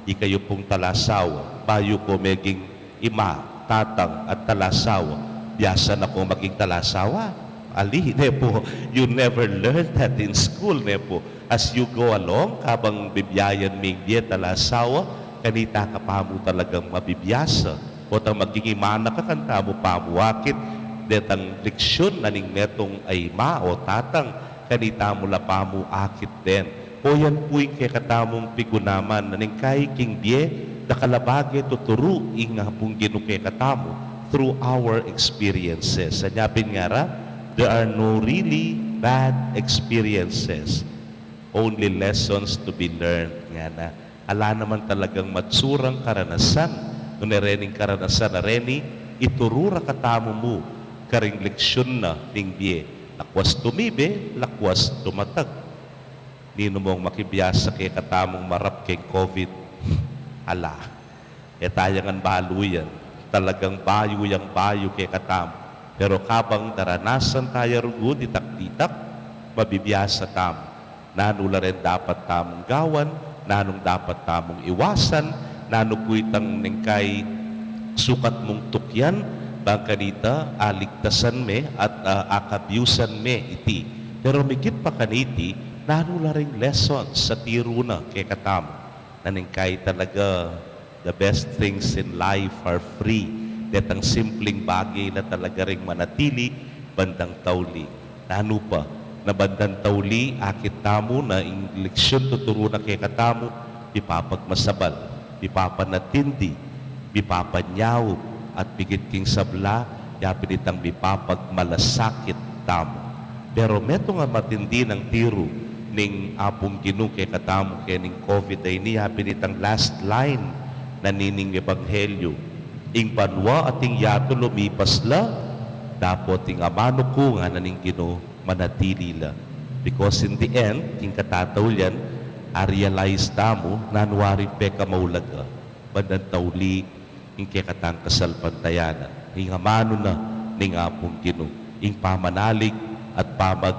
ikayu pung talasawa, bayu ko meging ima, tatang, at talasawa, biasa na kung maging talasawa? Ali, ne pu, you never learned that in school, ne pu. As you go along, kabang bibiayan ming bie talasawa, kanita ka pa mu talagang mabibiasa. Potang maging ima na ka, kanita mu pa mu akit detang leksyun na ning metung a ima o tatang, kanita mu la pa mu akit den. O yan pu ing kekatamung pigunaman, na neng kai king bie, dakal a bage tuturu ing Apung Ginu kekatamu through our experiences. Anya pin ngara, there are no really bad experiences, only lessons to be learned, ngana. Ala naman talagang matsurang karanasan, nune rening karanasan a reni, ituru ra katamu mu karing leksyun na ning bie, lakwas tumibe, lakwas tumatag. Ninu mung makibiasa kekatamung marap keng covid? Ala. E taya ngan balu yan. Talagang bayu yang bayu kekatamu. Pero kabang daranasan taya rugu ditak-ditak, mabibiasa tamu. Nanu la ren dapat tamung gawan, nanung dapat tamung iwasan, nanu pu itang neng kai sukat mung tukyan, bang kanita aligtasan me at, ah, akabyusan me iti. Pero migit pa kaniti, nanu la ring lessons a tiru na kekatamu? Na neng kai talaga, the best things in life are free. Detang simpling bage la talaga ring manatili bandang tauli. Nanu pa, na bandang tauli, akit tamu na ing leksyun tuturu na kekatamu, mipapagmasabal, mipapanatindi, mipapanyaup, at migit king sabla, yapin itang mipapagmalasakit tamu. Pero metung a matindi nang tiru ning Apung Ginu kekatamu kening covid a ini, yapin itang last line na nining ebanghelyu. Ing banua at ing yatu lumipas la, Dapot ing amanu ku, ngana ning Ginu, manatili la. Because in the end, king katataulian, a-realize tamu nanu ing pekamaulaga, ban nang tauli ing kekatang kasalpantayanan. Ing amanu na ning Apung Ginu, ing pamanalig at pamag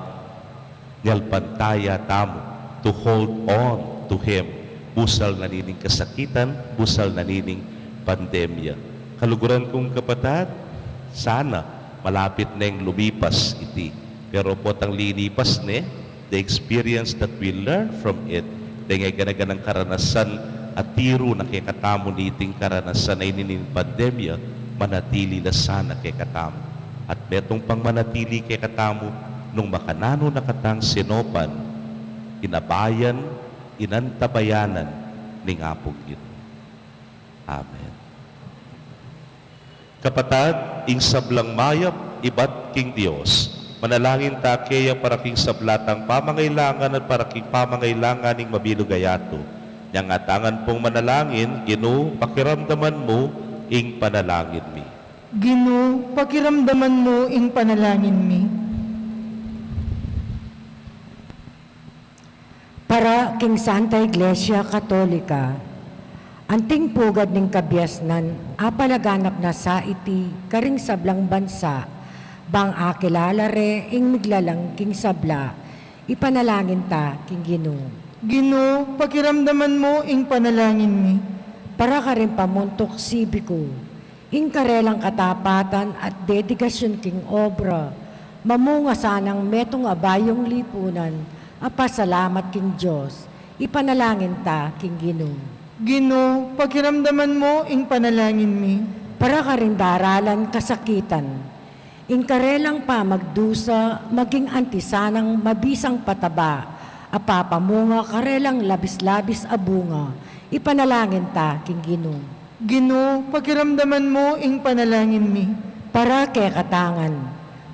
nyalpantaya tamu to hold on to Him. Busal na nining kasakitan, busal na nining pandemya. Kaluguran kung kapatad, sana malapit neng lumipas iti. Pero potang lilipas ne, the experience that we learn from it, deng gana-ganang karanasan a tiru na kekatamu niting karanasan a ini ning pandemya, manatili la sana kekatamu. At metung pang manatili kekatamu nung makananu na katang sinopan, inabayan, inantabayanan ning Apung Ginu. Amen. Kapatad, ing sablang mayap ibat king Dios. Manalangin ta keya para king sabla tang pamangailangan at para king pamangailangan ning mabilug a yatu. Nyang atangan pung manalangin, Ginu, pakiramdaman mu ing panalangin mi. Ginu, pakiramdaman mu ing panalangin mi. Para king Santa Iglesia Katolika, anting pugad ning kabiasnan a palaganap na sa iti karing sablang bansa, bang akilala re ing miglalang king sabla, ipanalangin ta king Ginu. Ginu, pakiramdaman mu ing panalangin mi. Para karing pamuntuk sibiku, ing karelang katapatan at dedikasyun king obra, mamunga sanang metung a bayung lipunan a pasalamat king Dios, ipanalangin ta king Ginu. Ginu, pakiramdaman mu ing panalangin mi. Para karing daralan kasakitan, ing karelang pamagdusa maging anti sanang mabisang pataba a papamunga karelang labis-labis a bunga, ipanalangin ta king Ginu. Ginu, pakiramdaman mu ing panalangin mi. Para kekatangan,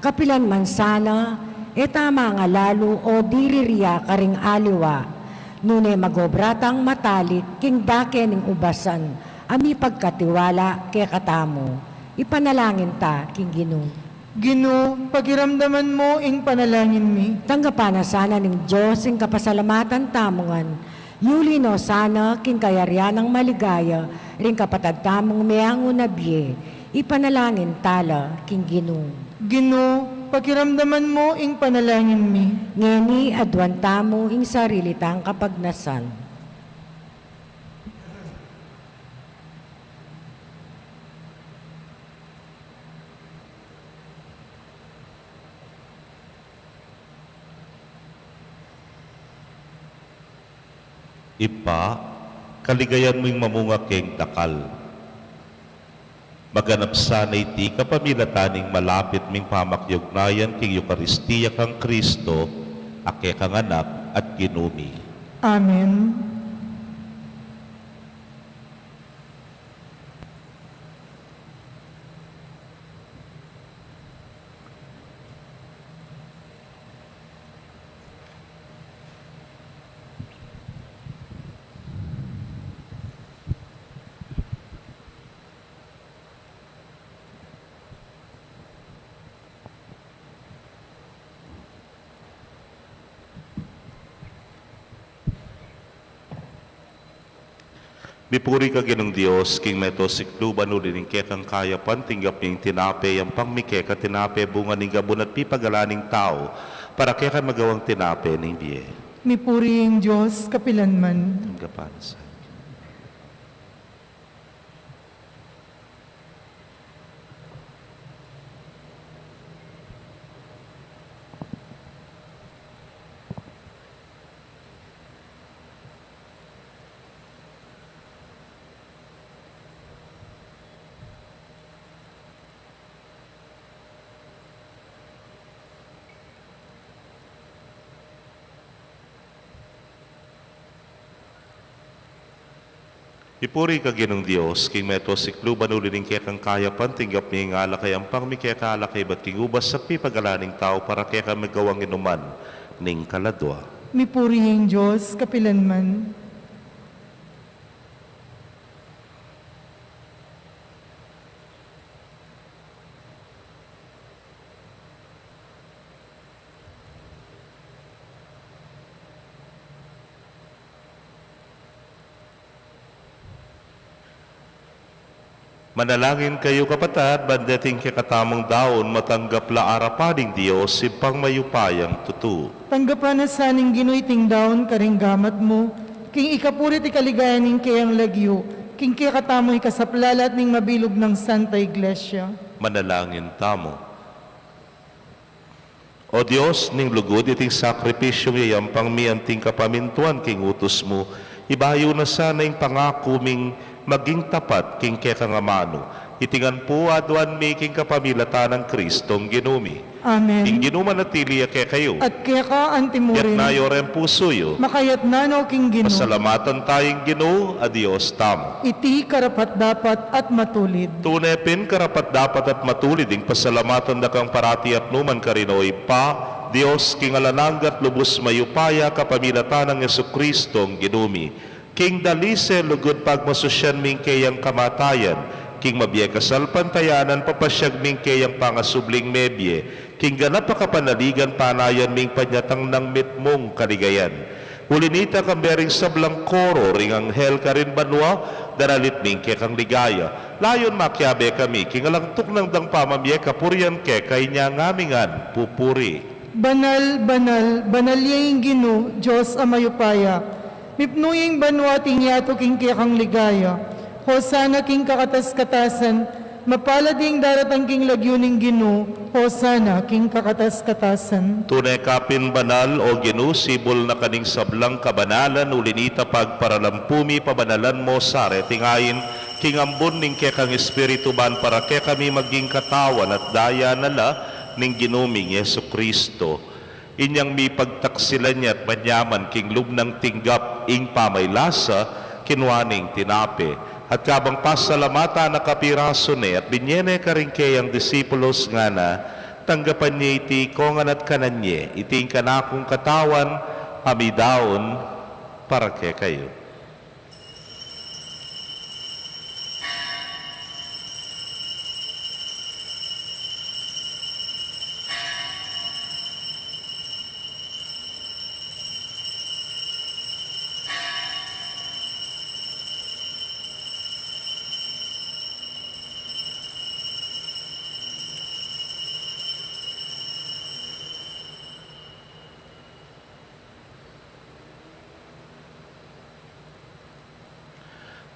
kapilan man sana, e ta mangalalu o diriria karing aliwa, nune magobra tang matalik king dake ning ubasan a mipagkatiwala kekatamu, ipanalangin ta king Ginu. Ginu, pakiramdaman mu ing panalangin mi. Tanggapan na sana ning Dios ing kapasalamatan tamu ngan, yuli no sana king kayarian nang maligaya ring kapatad tamung meangu na bie, ipanalangin ta la king Ginu. Ginu, pakiramdaman mu ing panalangin mi. Ngeni aduan tamu ing sarili tang kapagnasan. Ibpa, kaligayan mu ing mamunga keng dakal. Maganap sana iti kapamilatan ning malapit ming pamakiugnayan king Eukaristia kang Kristo, a kekang Anak at Ginu mi. Amen. Mipuri ka Ginung Dios, king meto sikluban uli ning kekang kayapan, tinggap mi ing tinape, yampang mi keka tinape, bunga ning gabun at pipagalan ning tau, para keka magawang tinape ning bie. Mipuri ing Dios kapilanman. Tanggapan sa. Mipuri ka Ginung Dios, king meto sikluban uli ning kekang kayapan, tinggap mi ing alak a yampang mi keka, alak a ibat king ubas a pipagalan ning tau, para keka magawang inuman ning kaladua. Mipuri ing Dios kapilanman. Manalangin kayu, kapatad, ban deting kekatamung daun matanggap la arapan ning Dios, Ibpang mayupayang tutu. Tanggapan na sa ning Ginu iting daun karing gamat mu, king ikapuri at ikaligaya ning keyang lagyu, king kekatamung ikasaplalat ning mabilug nang Santa Iglesia. Manalangin tamu. O Dios ning lugud, iting sakripisyung yayampang mi anting kapamintuan king utus mu, ibayu na sana ing pangaku ming maging tapat king kekang amanu. Iti ngan pu aduan mi king kapamilatan nang Kristong Ginu mi. Amen. Ing Ginu manatili ya kekayu. At keka antimurin. Itas yu reng pusu yu. Makayatnan no king Ginu. Pasalamatan taya ing Ginu a Dios tamu. Iti karapat-dapat at matulid. Tune pin karapat-dapat at matulid ing pasalamatan da kang parati at nukaman karin, o Ibpa, Dios king alang angga at lubus mayupaya, kapamilatan nang Jesucristo a Ginu mi. King dalise lugud pagmasusyan mi ing keyang kamatayan, king mabie kasalpantayanan papasyag mi ing keyang pangasubling mebie, king ganap a kapanaligan panayan mi ing panyatang nang mitmung kaligayan. Uli nita, kambe ring sablang koro ring anghel karin banua, daralit mi ing kekang ligaya. Layun makiabe kami king alang tuknang dang pamamie kapurian keka, inya ngan mi ngan pupuri. Banal, banal, banal ya ing Ginu, Dios a mayupaya. Mipnu ya ing banua at ing yatu king kekang ligaya. Hosana king kakatas-katasan, mapalad ya ing daratang king lagyu ning Ginu, Hosana king kakatas-katasan. Tune ka pin banal, o Ginu, sibul na ka ning sablang kabanalan, uli nita pagparalampu mi pabanalan mu sa reting ain, king ambun ning kekang Espiritu, ban para kekami maging katawan at daya na la ning Ginu ming Jesucristo. Inyang mipagtaksilan ya at manyaman king lub nang tinggap ing pamaylasa, kinua ne ing tinape, at kabang pasalamatan na, kapirasu ne at binie ne karing keyang disipulus, ngana: Tanggapan ye iti ikongan at kanan ye, iti ing kanakung katawan a midaun para kekayu.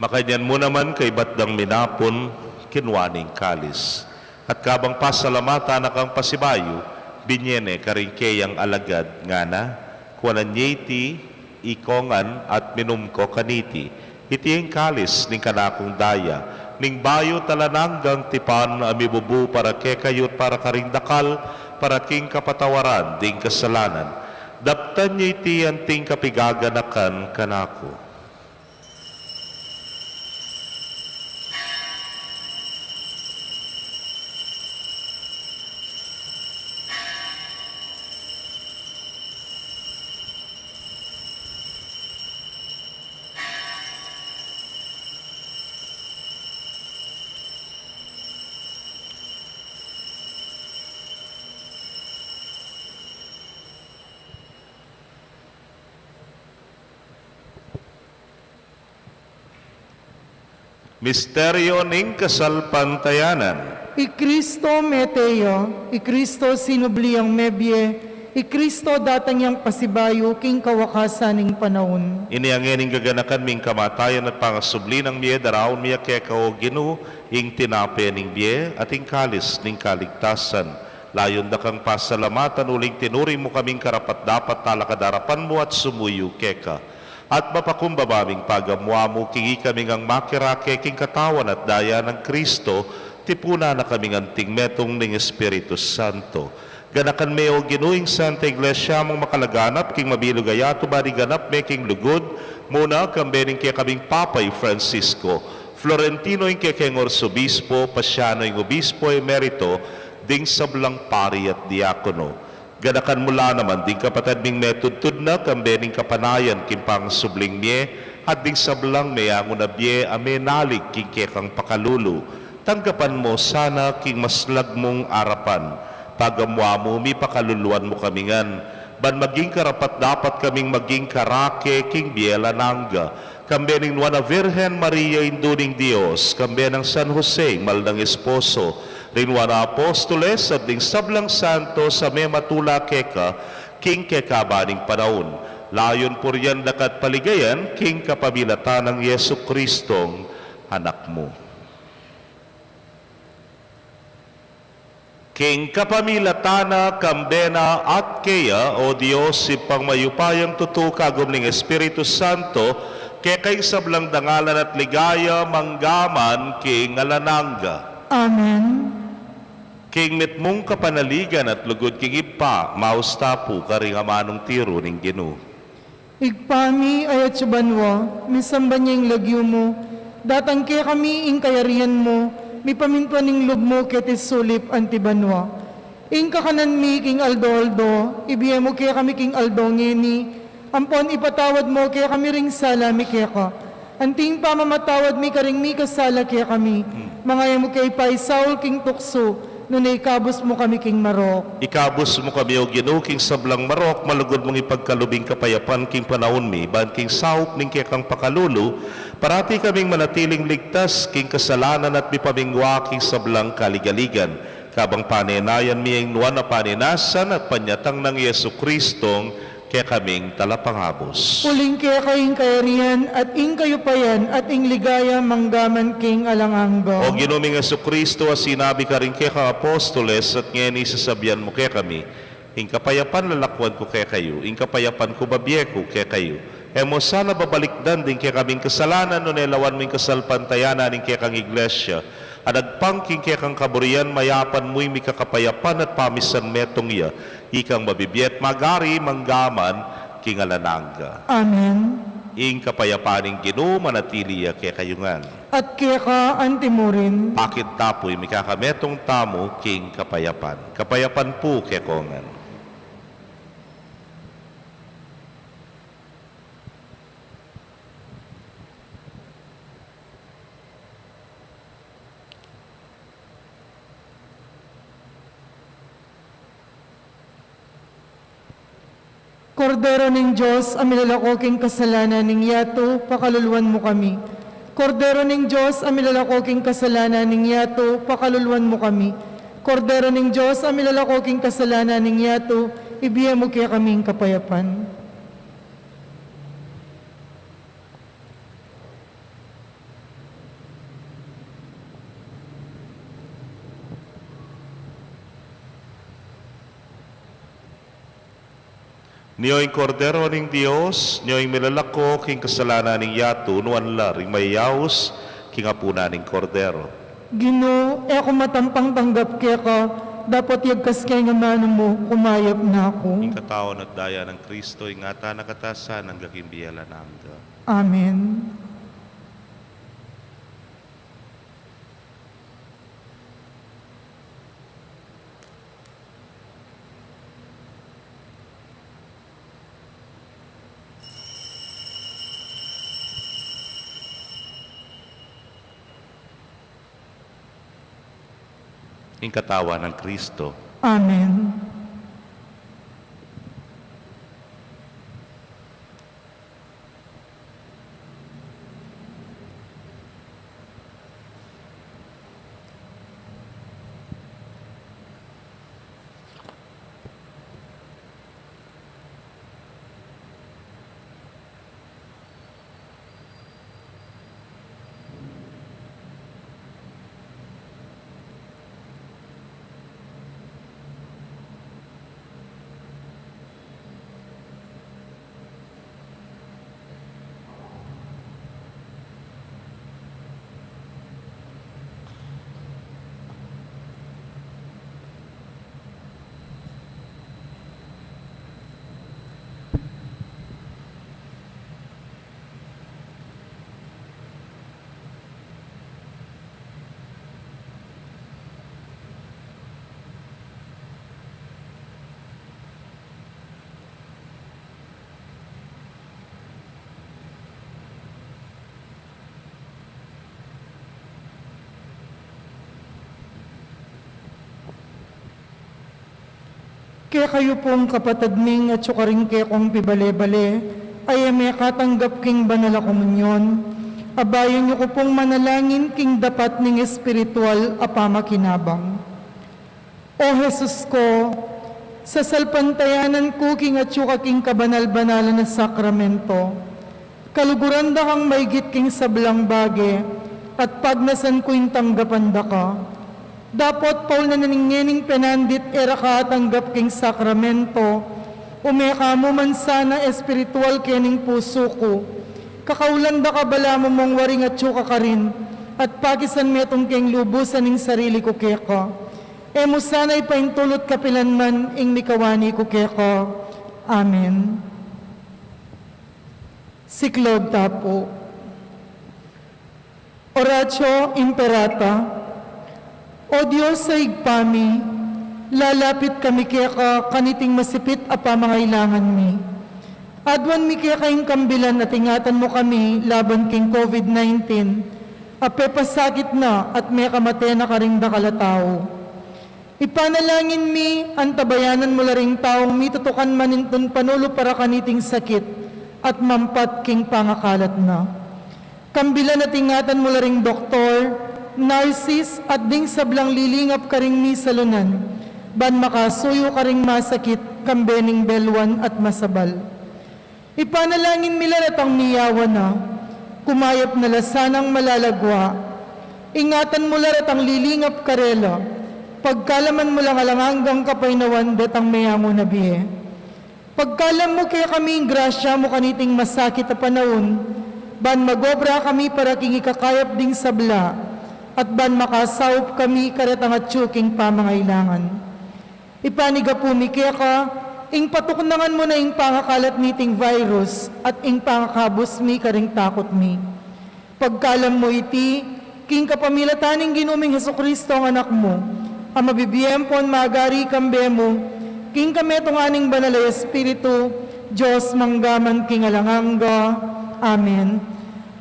Makanyan mu naman, kaybat dang minapun, kinua ne ing kalis, at kabang pasalamatan na kang pasibayu, binie ne karing keyang alagad, ngana: Kuanan ye iti ikongan at minum ko kaniti, iti ing kalis ning kanakung daya ning bayu at alang anggang tipan, a mibubu para kekayu at para karing dakal, para king kapatawaran ding kasalanan. Daptan ye iti anting kapigaganakan kanaku. Misteryo ning kasalpantayanan. I Kristo mete ya, i Kristo sinubli yang mebie, i Kristo datang yang pasibayu king kawakasan ning panaun. Ini a ngeni ing gaganakan ming kamatayan at pangasubli nang mie, daraun mi ya keka, o Ginu, ing tinape ning bie at ing kalis ning kaligtasan. Layun da kang pasalamatan uling tinuring mu kaming karapat-dapat talakad arapan mu at sumuyu keka. At mapakumbaba ming pagamu-amu king ikami ngang makirake king katawan at daya nang Kristo, tipunan na kaming anting metung ning Espiritu Santo. Ganakan me, o Ginu, ing Santa Iglesia mung makalaganap king mabilug a yatu, ban iganap me king lugud mu na, kambe ning kekaming Papa i Francisco, Florentino ing kekeng Arsobispo, Paciano ing Obispo Emerito, ding sablang pari at diakono. Ganakan mu la naman ding kapatad ming metudtud na, kambe ning kapanayan king pangasubling mie, at ding sablang meangu na bie a menalig king kekang pakalulu. Tanggapan mu sana king maslag mung arapan. Pagamu-amu mi, pakaluluan mu kami ngan, ban maging karapat-dapat kaming maging karake king bie alang angga, Kambe ning Nuan a Virgen Maria, Indu ning Dios, kambe nang San Jose, mal nang esposo, ring Nuan a Apostoles, at ding sablang santos a mematula keka, king kekaban ning panaun. Layun purian daka at paligayan, king kapamilatan nang Jesucristong Anak mu. King kapamilatan na, kambe na, at keya, o Dios, Ibpang mayupayang tutu, kagum ning Espiritu Santo, keka ing sablang dangalan at ligaya, mangga man king alang angga. Amen. King mitmung kapanaligan at lugud king Ibpa, maus ta pu karing amanung tiru ning Ginu. Ibpa mi, atsu ka banua, misamban ya ing lagyu mu, datang kekami ing kayarian mu, mipamintuan ing lub mu keti sulip anti banua. Ing kakanan mi king aldo-aldo, ibie mu kekami king aldo ngeni, ampon ipatawad mu kekami ring sala mi keka, anti ing pamamatawad mi karing mikasala kekami. Hmm. Manga e mu ke ipaisaul king tuksu, nune ikabus mu kami king marok. Ikabus mu kami, O Ginu, king sablang marok, malugud mung ipagkalub ing kapayapan king panaun mi, ban king saup ning kekang pakalulu, parati kaming manatiling ligtas king kasalanan at mipamingwa king sablang kaligaligan. Kabang panenayan mi ing nuan a panenasan at panyatang nang Jesucristong kekaming Talapangabus. Uling keka ing kayarian, at ing kayupayan, at ing ligaya, mangga man king alang angga. O Ginu ming Jesucristo, a sinabi karing kekang apostoles, at ngeni sasabian mu kekami, ing kapayapan lalakuan ku kekayu, ing kapayapan ku babie ku kekayu. E mu sana babalikdan ding kekaming kasalanan, nune lawan mu ing kasalpantayanan ning kekang Iglesia, a agpang king kekang kaburian, mayapan mu ing mikakapayapan at pamisan metung ya, ikang mabibie at magari mangga man king alang angga. Amen. Ing kapayapan ning Ginu manatili ya kekayu ngan. At keka anti murin. Pakit ta pu ing mikakametung tamu king kapayapan. Kapayapan pu kekongan. Kordero ning Dios, a milalako king kasalanan ning yatu, pakaluluan mu kami. Kordero ning Dios, a milalako king kasalanan ning yatu, pakaluluan mu kami. Kordero ning Dios, a milalako king kasalanan ning yatu, ibie mu kekami ing kapayapan. Nio ing Kordero ning Dios, nio ing milalako king kasalanan ning yatu, nuan la ring mayayaus king apunan ning Kordero. Ginu, e ku matampang tanggap keka, dapot yagkas ke ing amanu mu, kumayap na ku. Ing katawan at daya nang Kristo, ingatan na katasan angga king bie alang angga. Amen. Ing katawan nang Kristo. Amen. Kekayu pung kapatad ming atsu karing kekong pibale-bale, a e mekatanggap king banal a komunyon, abayan yu ku pung manalangin king dapat ning espiritual a pamakinabang. O Jesus ko, sasalpantayanan ku king atyu ka king kabanal-banalan a sakramento. Kaluguran da kang maigit king sablang bage, at pagnasan ku ing tanggapan da ka. Dapot paul na ning ngening penandit e ra ka atanggap king sakramento, ume ka mu man sana espiritual kening pusu ku. Kakaulan da ka balamu mung waring atyu ka karin, at pakisan metung keng lubusan ing sarili ku keka. E mu sana ipaintulut kapilan man ing mikawani ku keka. Amen. Siklaud ta pu. Oratio Imperata. O Dios a Ibpa mi, lalapit kami keka kaniting masipit a pamangailangan mi. Aduan mi keka ing kambilan at ingatan mu kami laban king COVID nineteen, a pepasakit na at mekamate na karing dakal a tau. Ipanalangin mi, antabayanan mu la ring taung mitutukan manintun panulu para kaniting sakit at mampat king pangakalat na. Kambilan at ingatan mu la ring doktor, narsis, at ding sablang lilingap karing misalunan, ban makasuyu karing masakit, kambe ning belwan at masabal. Ipanalangin mi la retang miyawa na, kumayap na la sanang malalagwa. Ingatan mu la retang lilingap karela, pagkalaman mu lang alang anggang kapaynawan detang meyangu na bie. Pagkalam mu kekami ing grasya mu kaniting masakit a panaun, ban magobra kami para king ikakayap ding sabla, at ban makasaup kami karetang atyu king pamangailangan. Ipanigapu mi keka, ing patuknangan mu na ing pangakalat niting virus, at ing pangakabus mi karing takut mi. Pagkalam mu iti, king kapamilatan ning Ginu ming Jesucristo a Anak mu, a mabibie ampon magari kambe mu, king kametungan ning Banal a Espiritu, Dios mangga man king alang angga. Amen.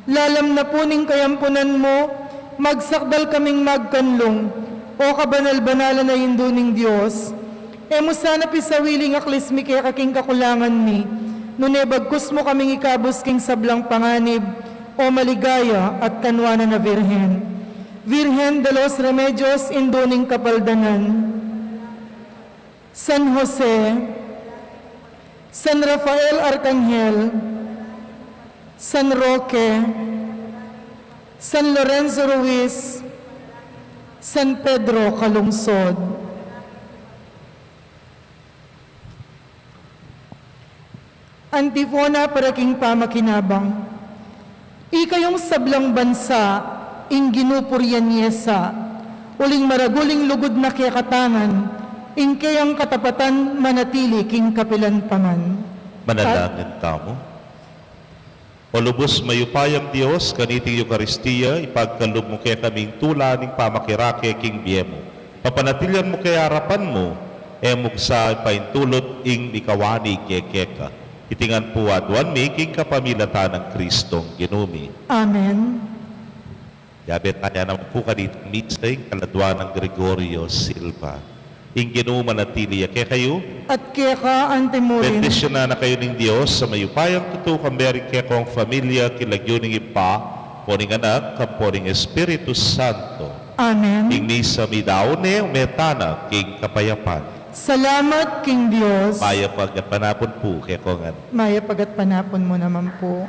Lalam na pu ning kayampunan mu, magsakdal kaming magkanlung, o kabanal-banalan a Indu ning Dios. E mu sana pisawili ing aklis mi keka king kakulangan mi, nune bagkus mu kaming ikabus king sablang panganib, o maligaya at kanwanan a Virgen. Virgen de los Remedios, Indu ning Kapaldanan. San Jose, San Rafael Arcangel, San Roque, San Lorenzo Ruiz, San Pedro Calungsod. Antifona para king pamakinabang. Ikayung sablang bansa, ing Ginu purian ye sa, uling maragul ing lugud na kekatangan, ing keyang katapatan manatili king kapilan pa man. Manalangin tamu. O lubus mayupayang Dios, kaniting Eukaristia, ipagkalub mu kekami ing tula ning pamakirake king bie mu. Papanatilian mu ke king arapan mu, e mu sa ipaintulut ing mikawani ke keka. Iti ngan pu aduan mi king kapamilatan nang Kristong Ginu mi. Amen. Yabe taya naman pu kaniting misa ing kaladua nang Gregorio Silva. Ing Ginu manatili ya kekayu. At keka antimurin. Bendisyunan na kayu ning Dios a mayupayang tutu, kambe ring kekong familia, king lagyu ning Ibpa, ampo ning Anak, ampo ning Espiritu Santo. Amen. Ing misa midaun ne, ume tana king kapayapan. Salamat king Dios. Mayap a gatpanapun pu kekongan. Mayap a gatpanapun mu naman pu.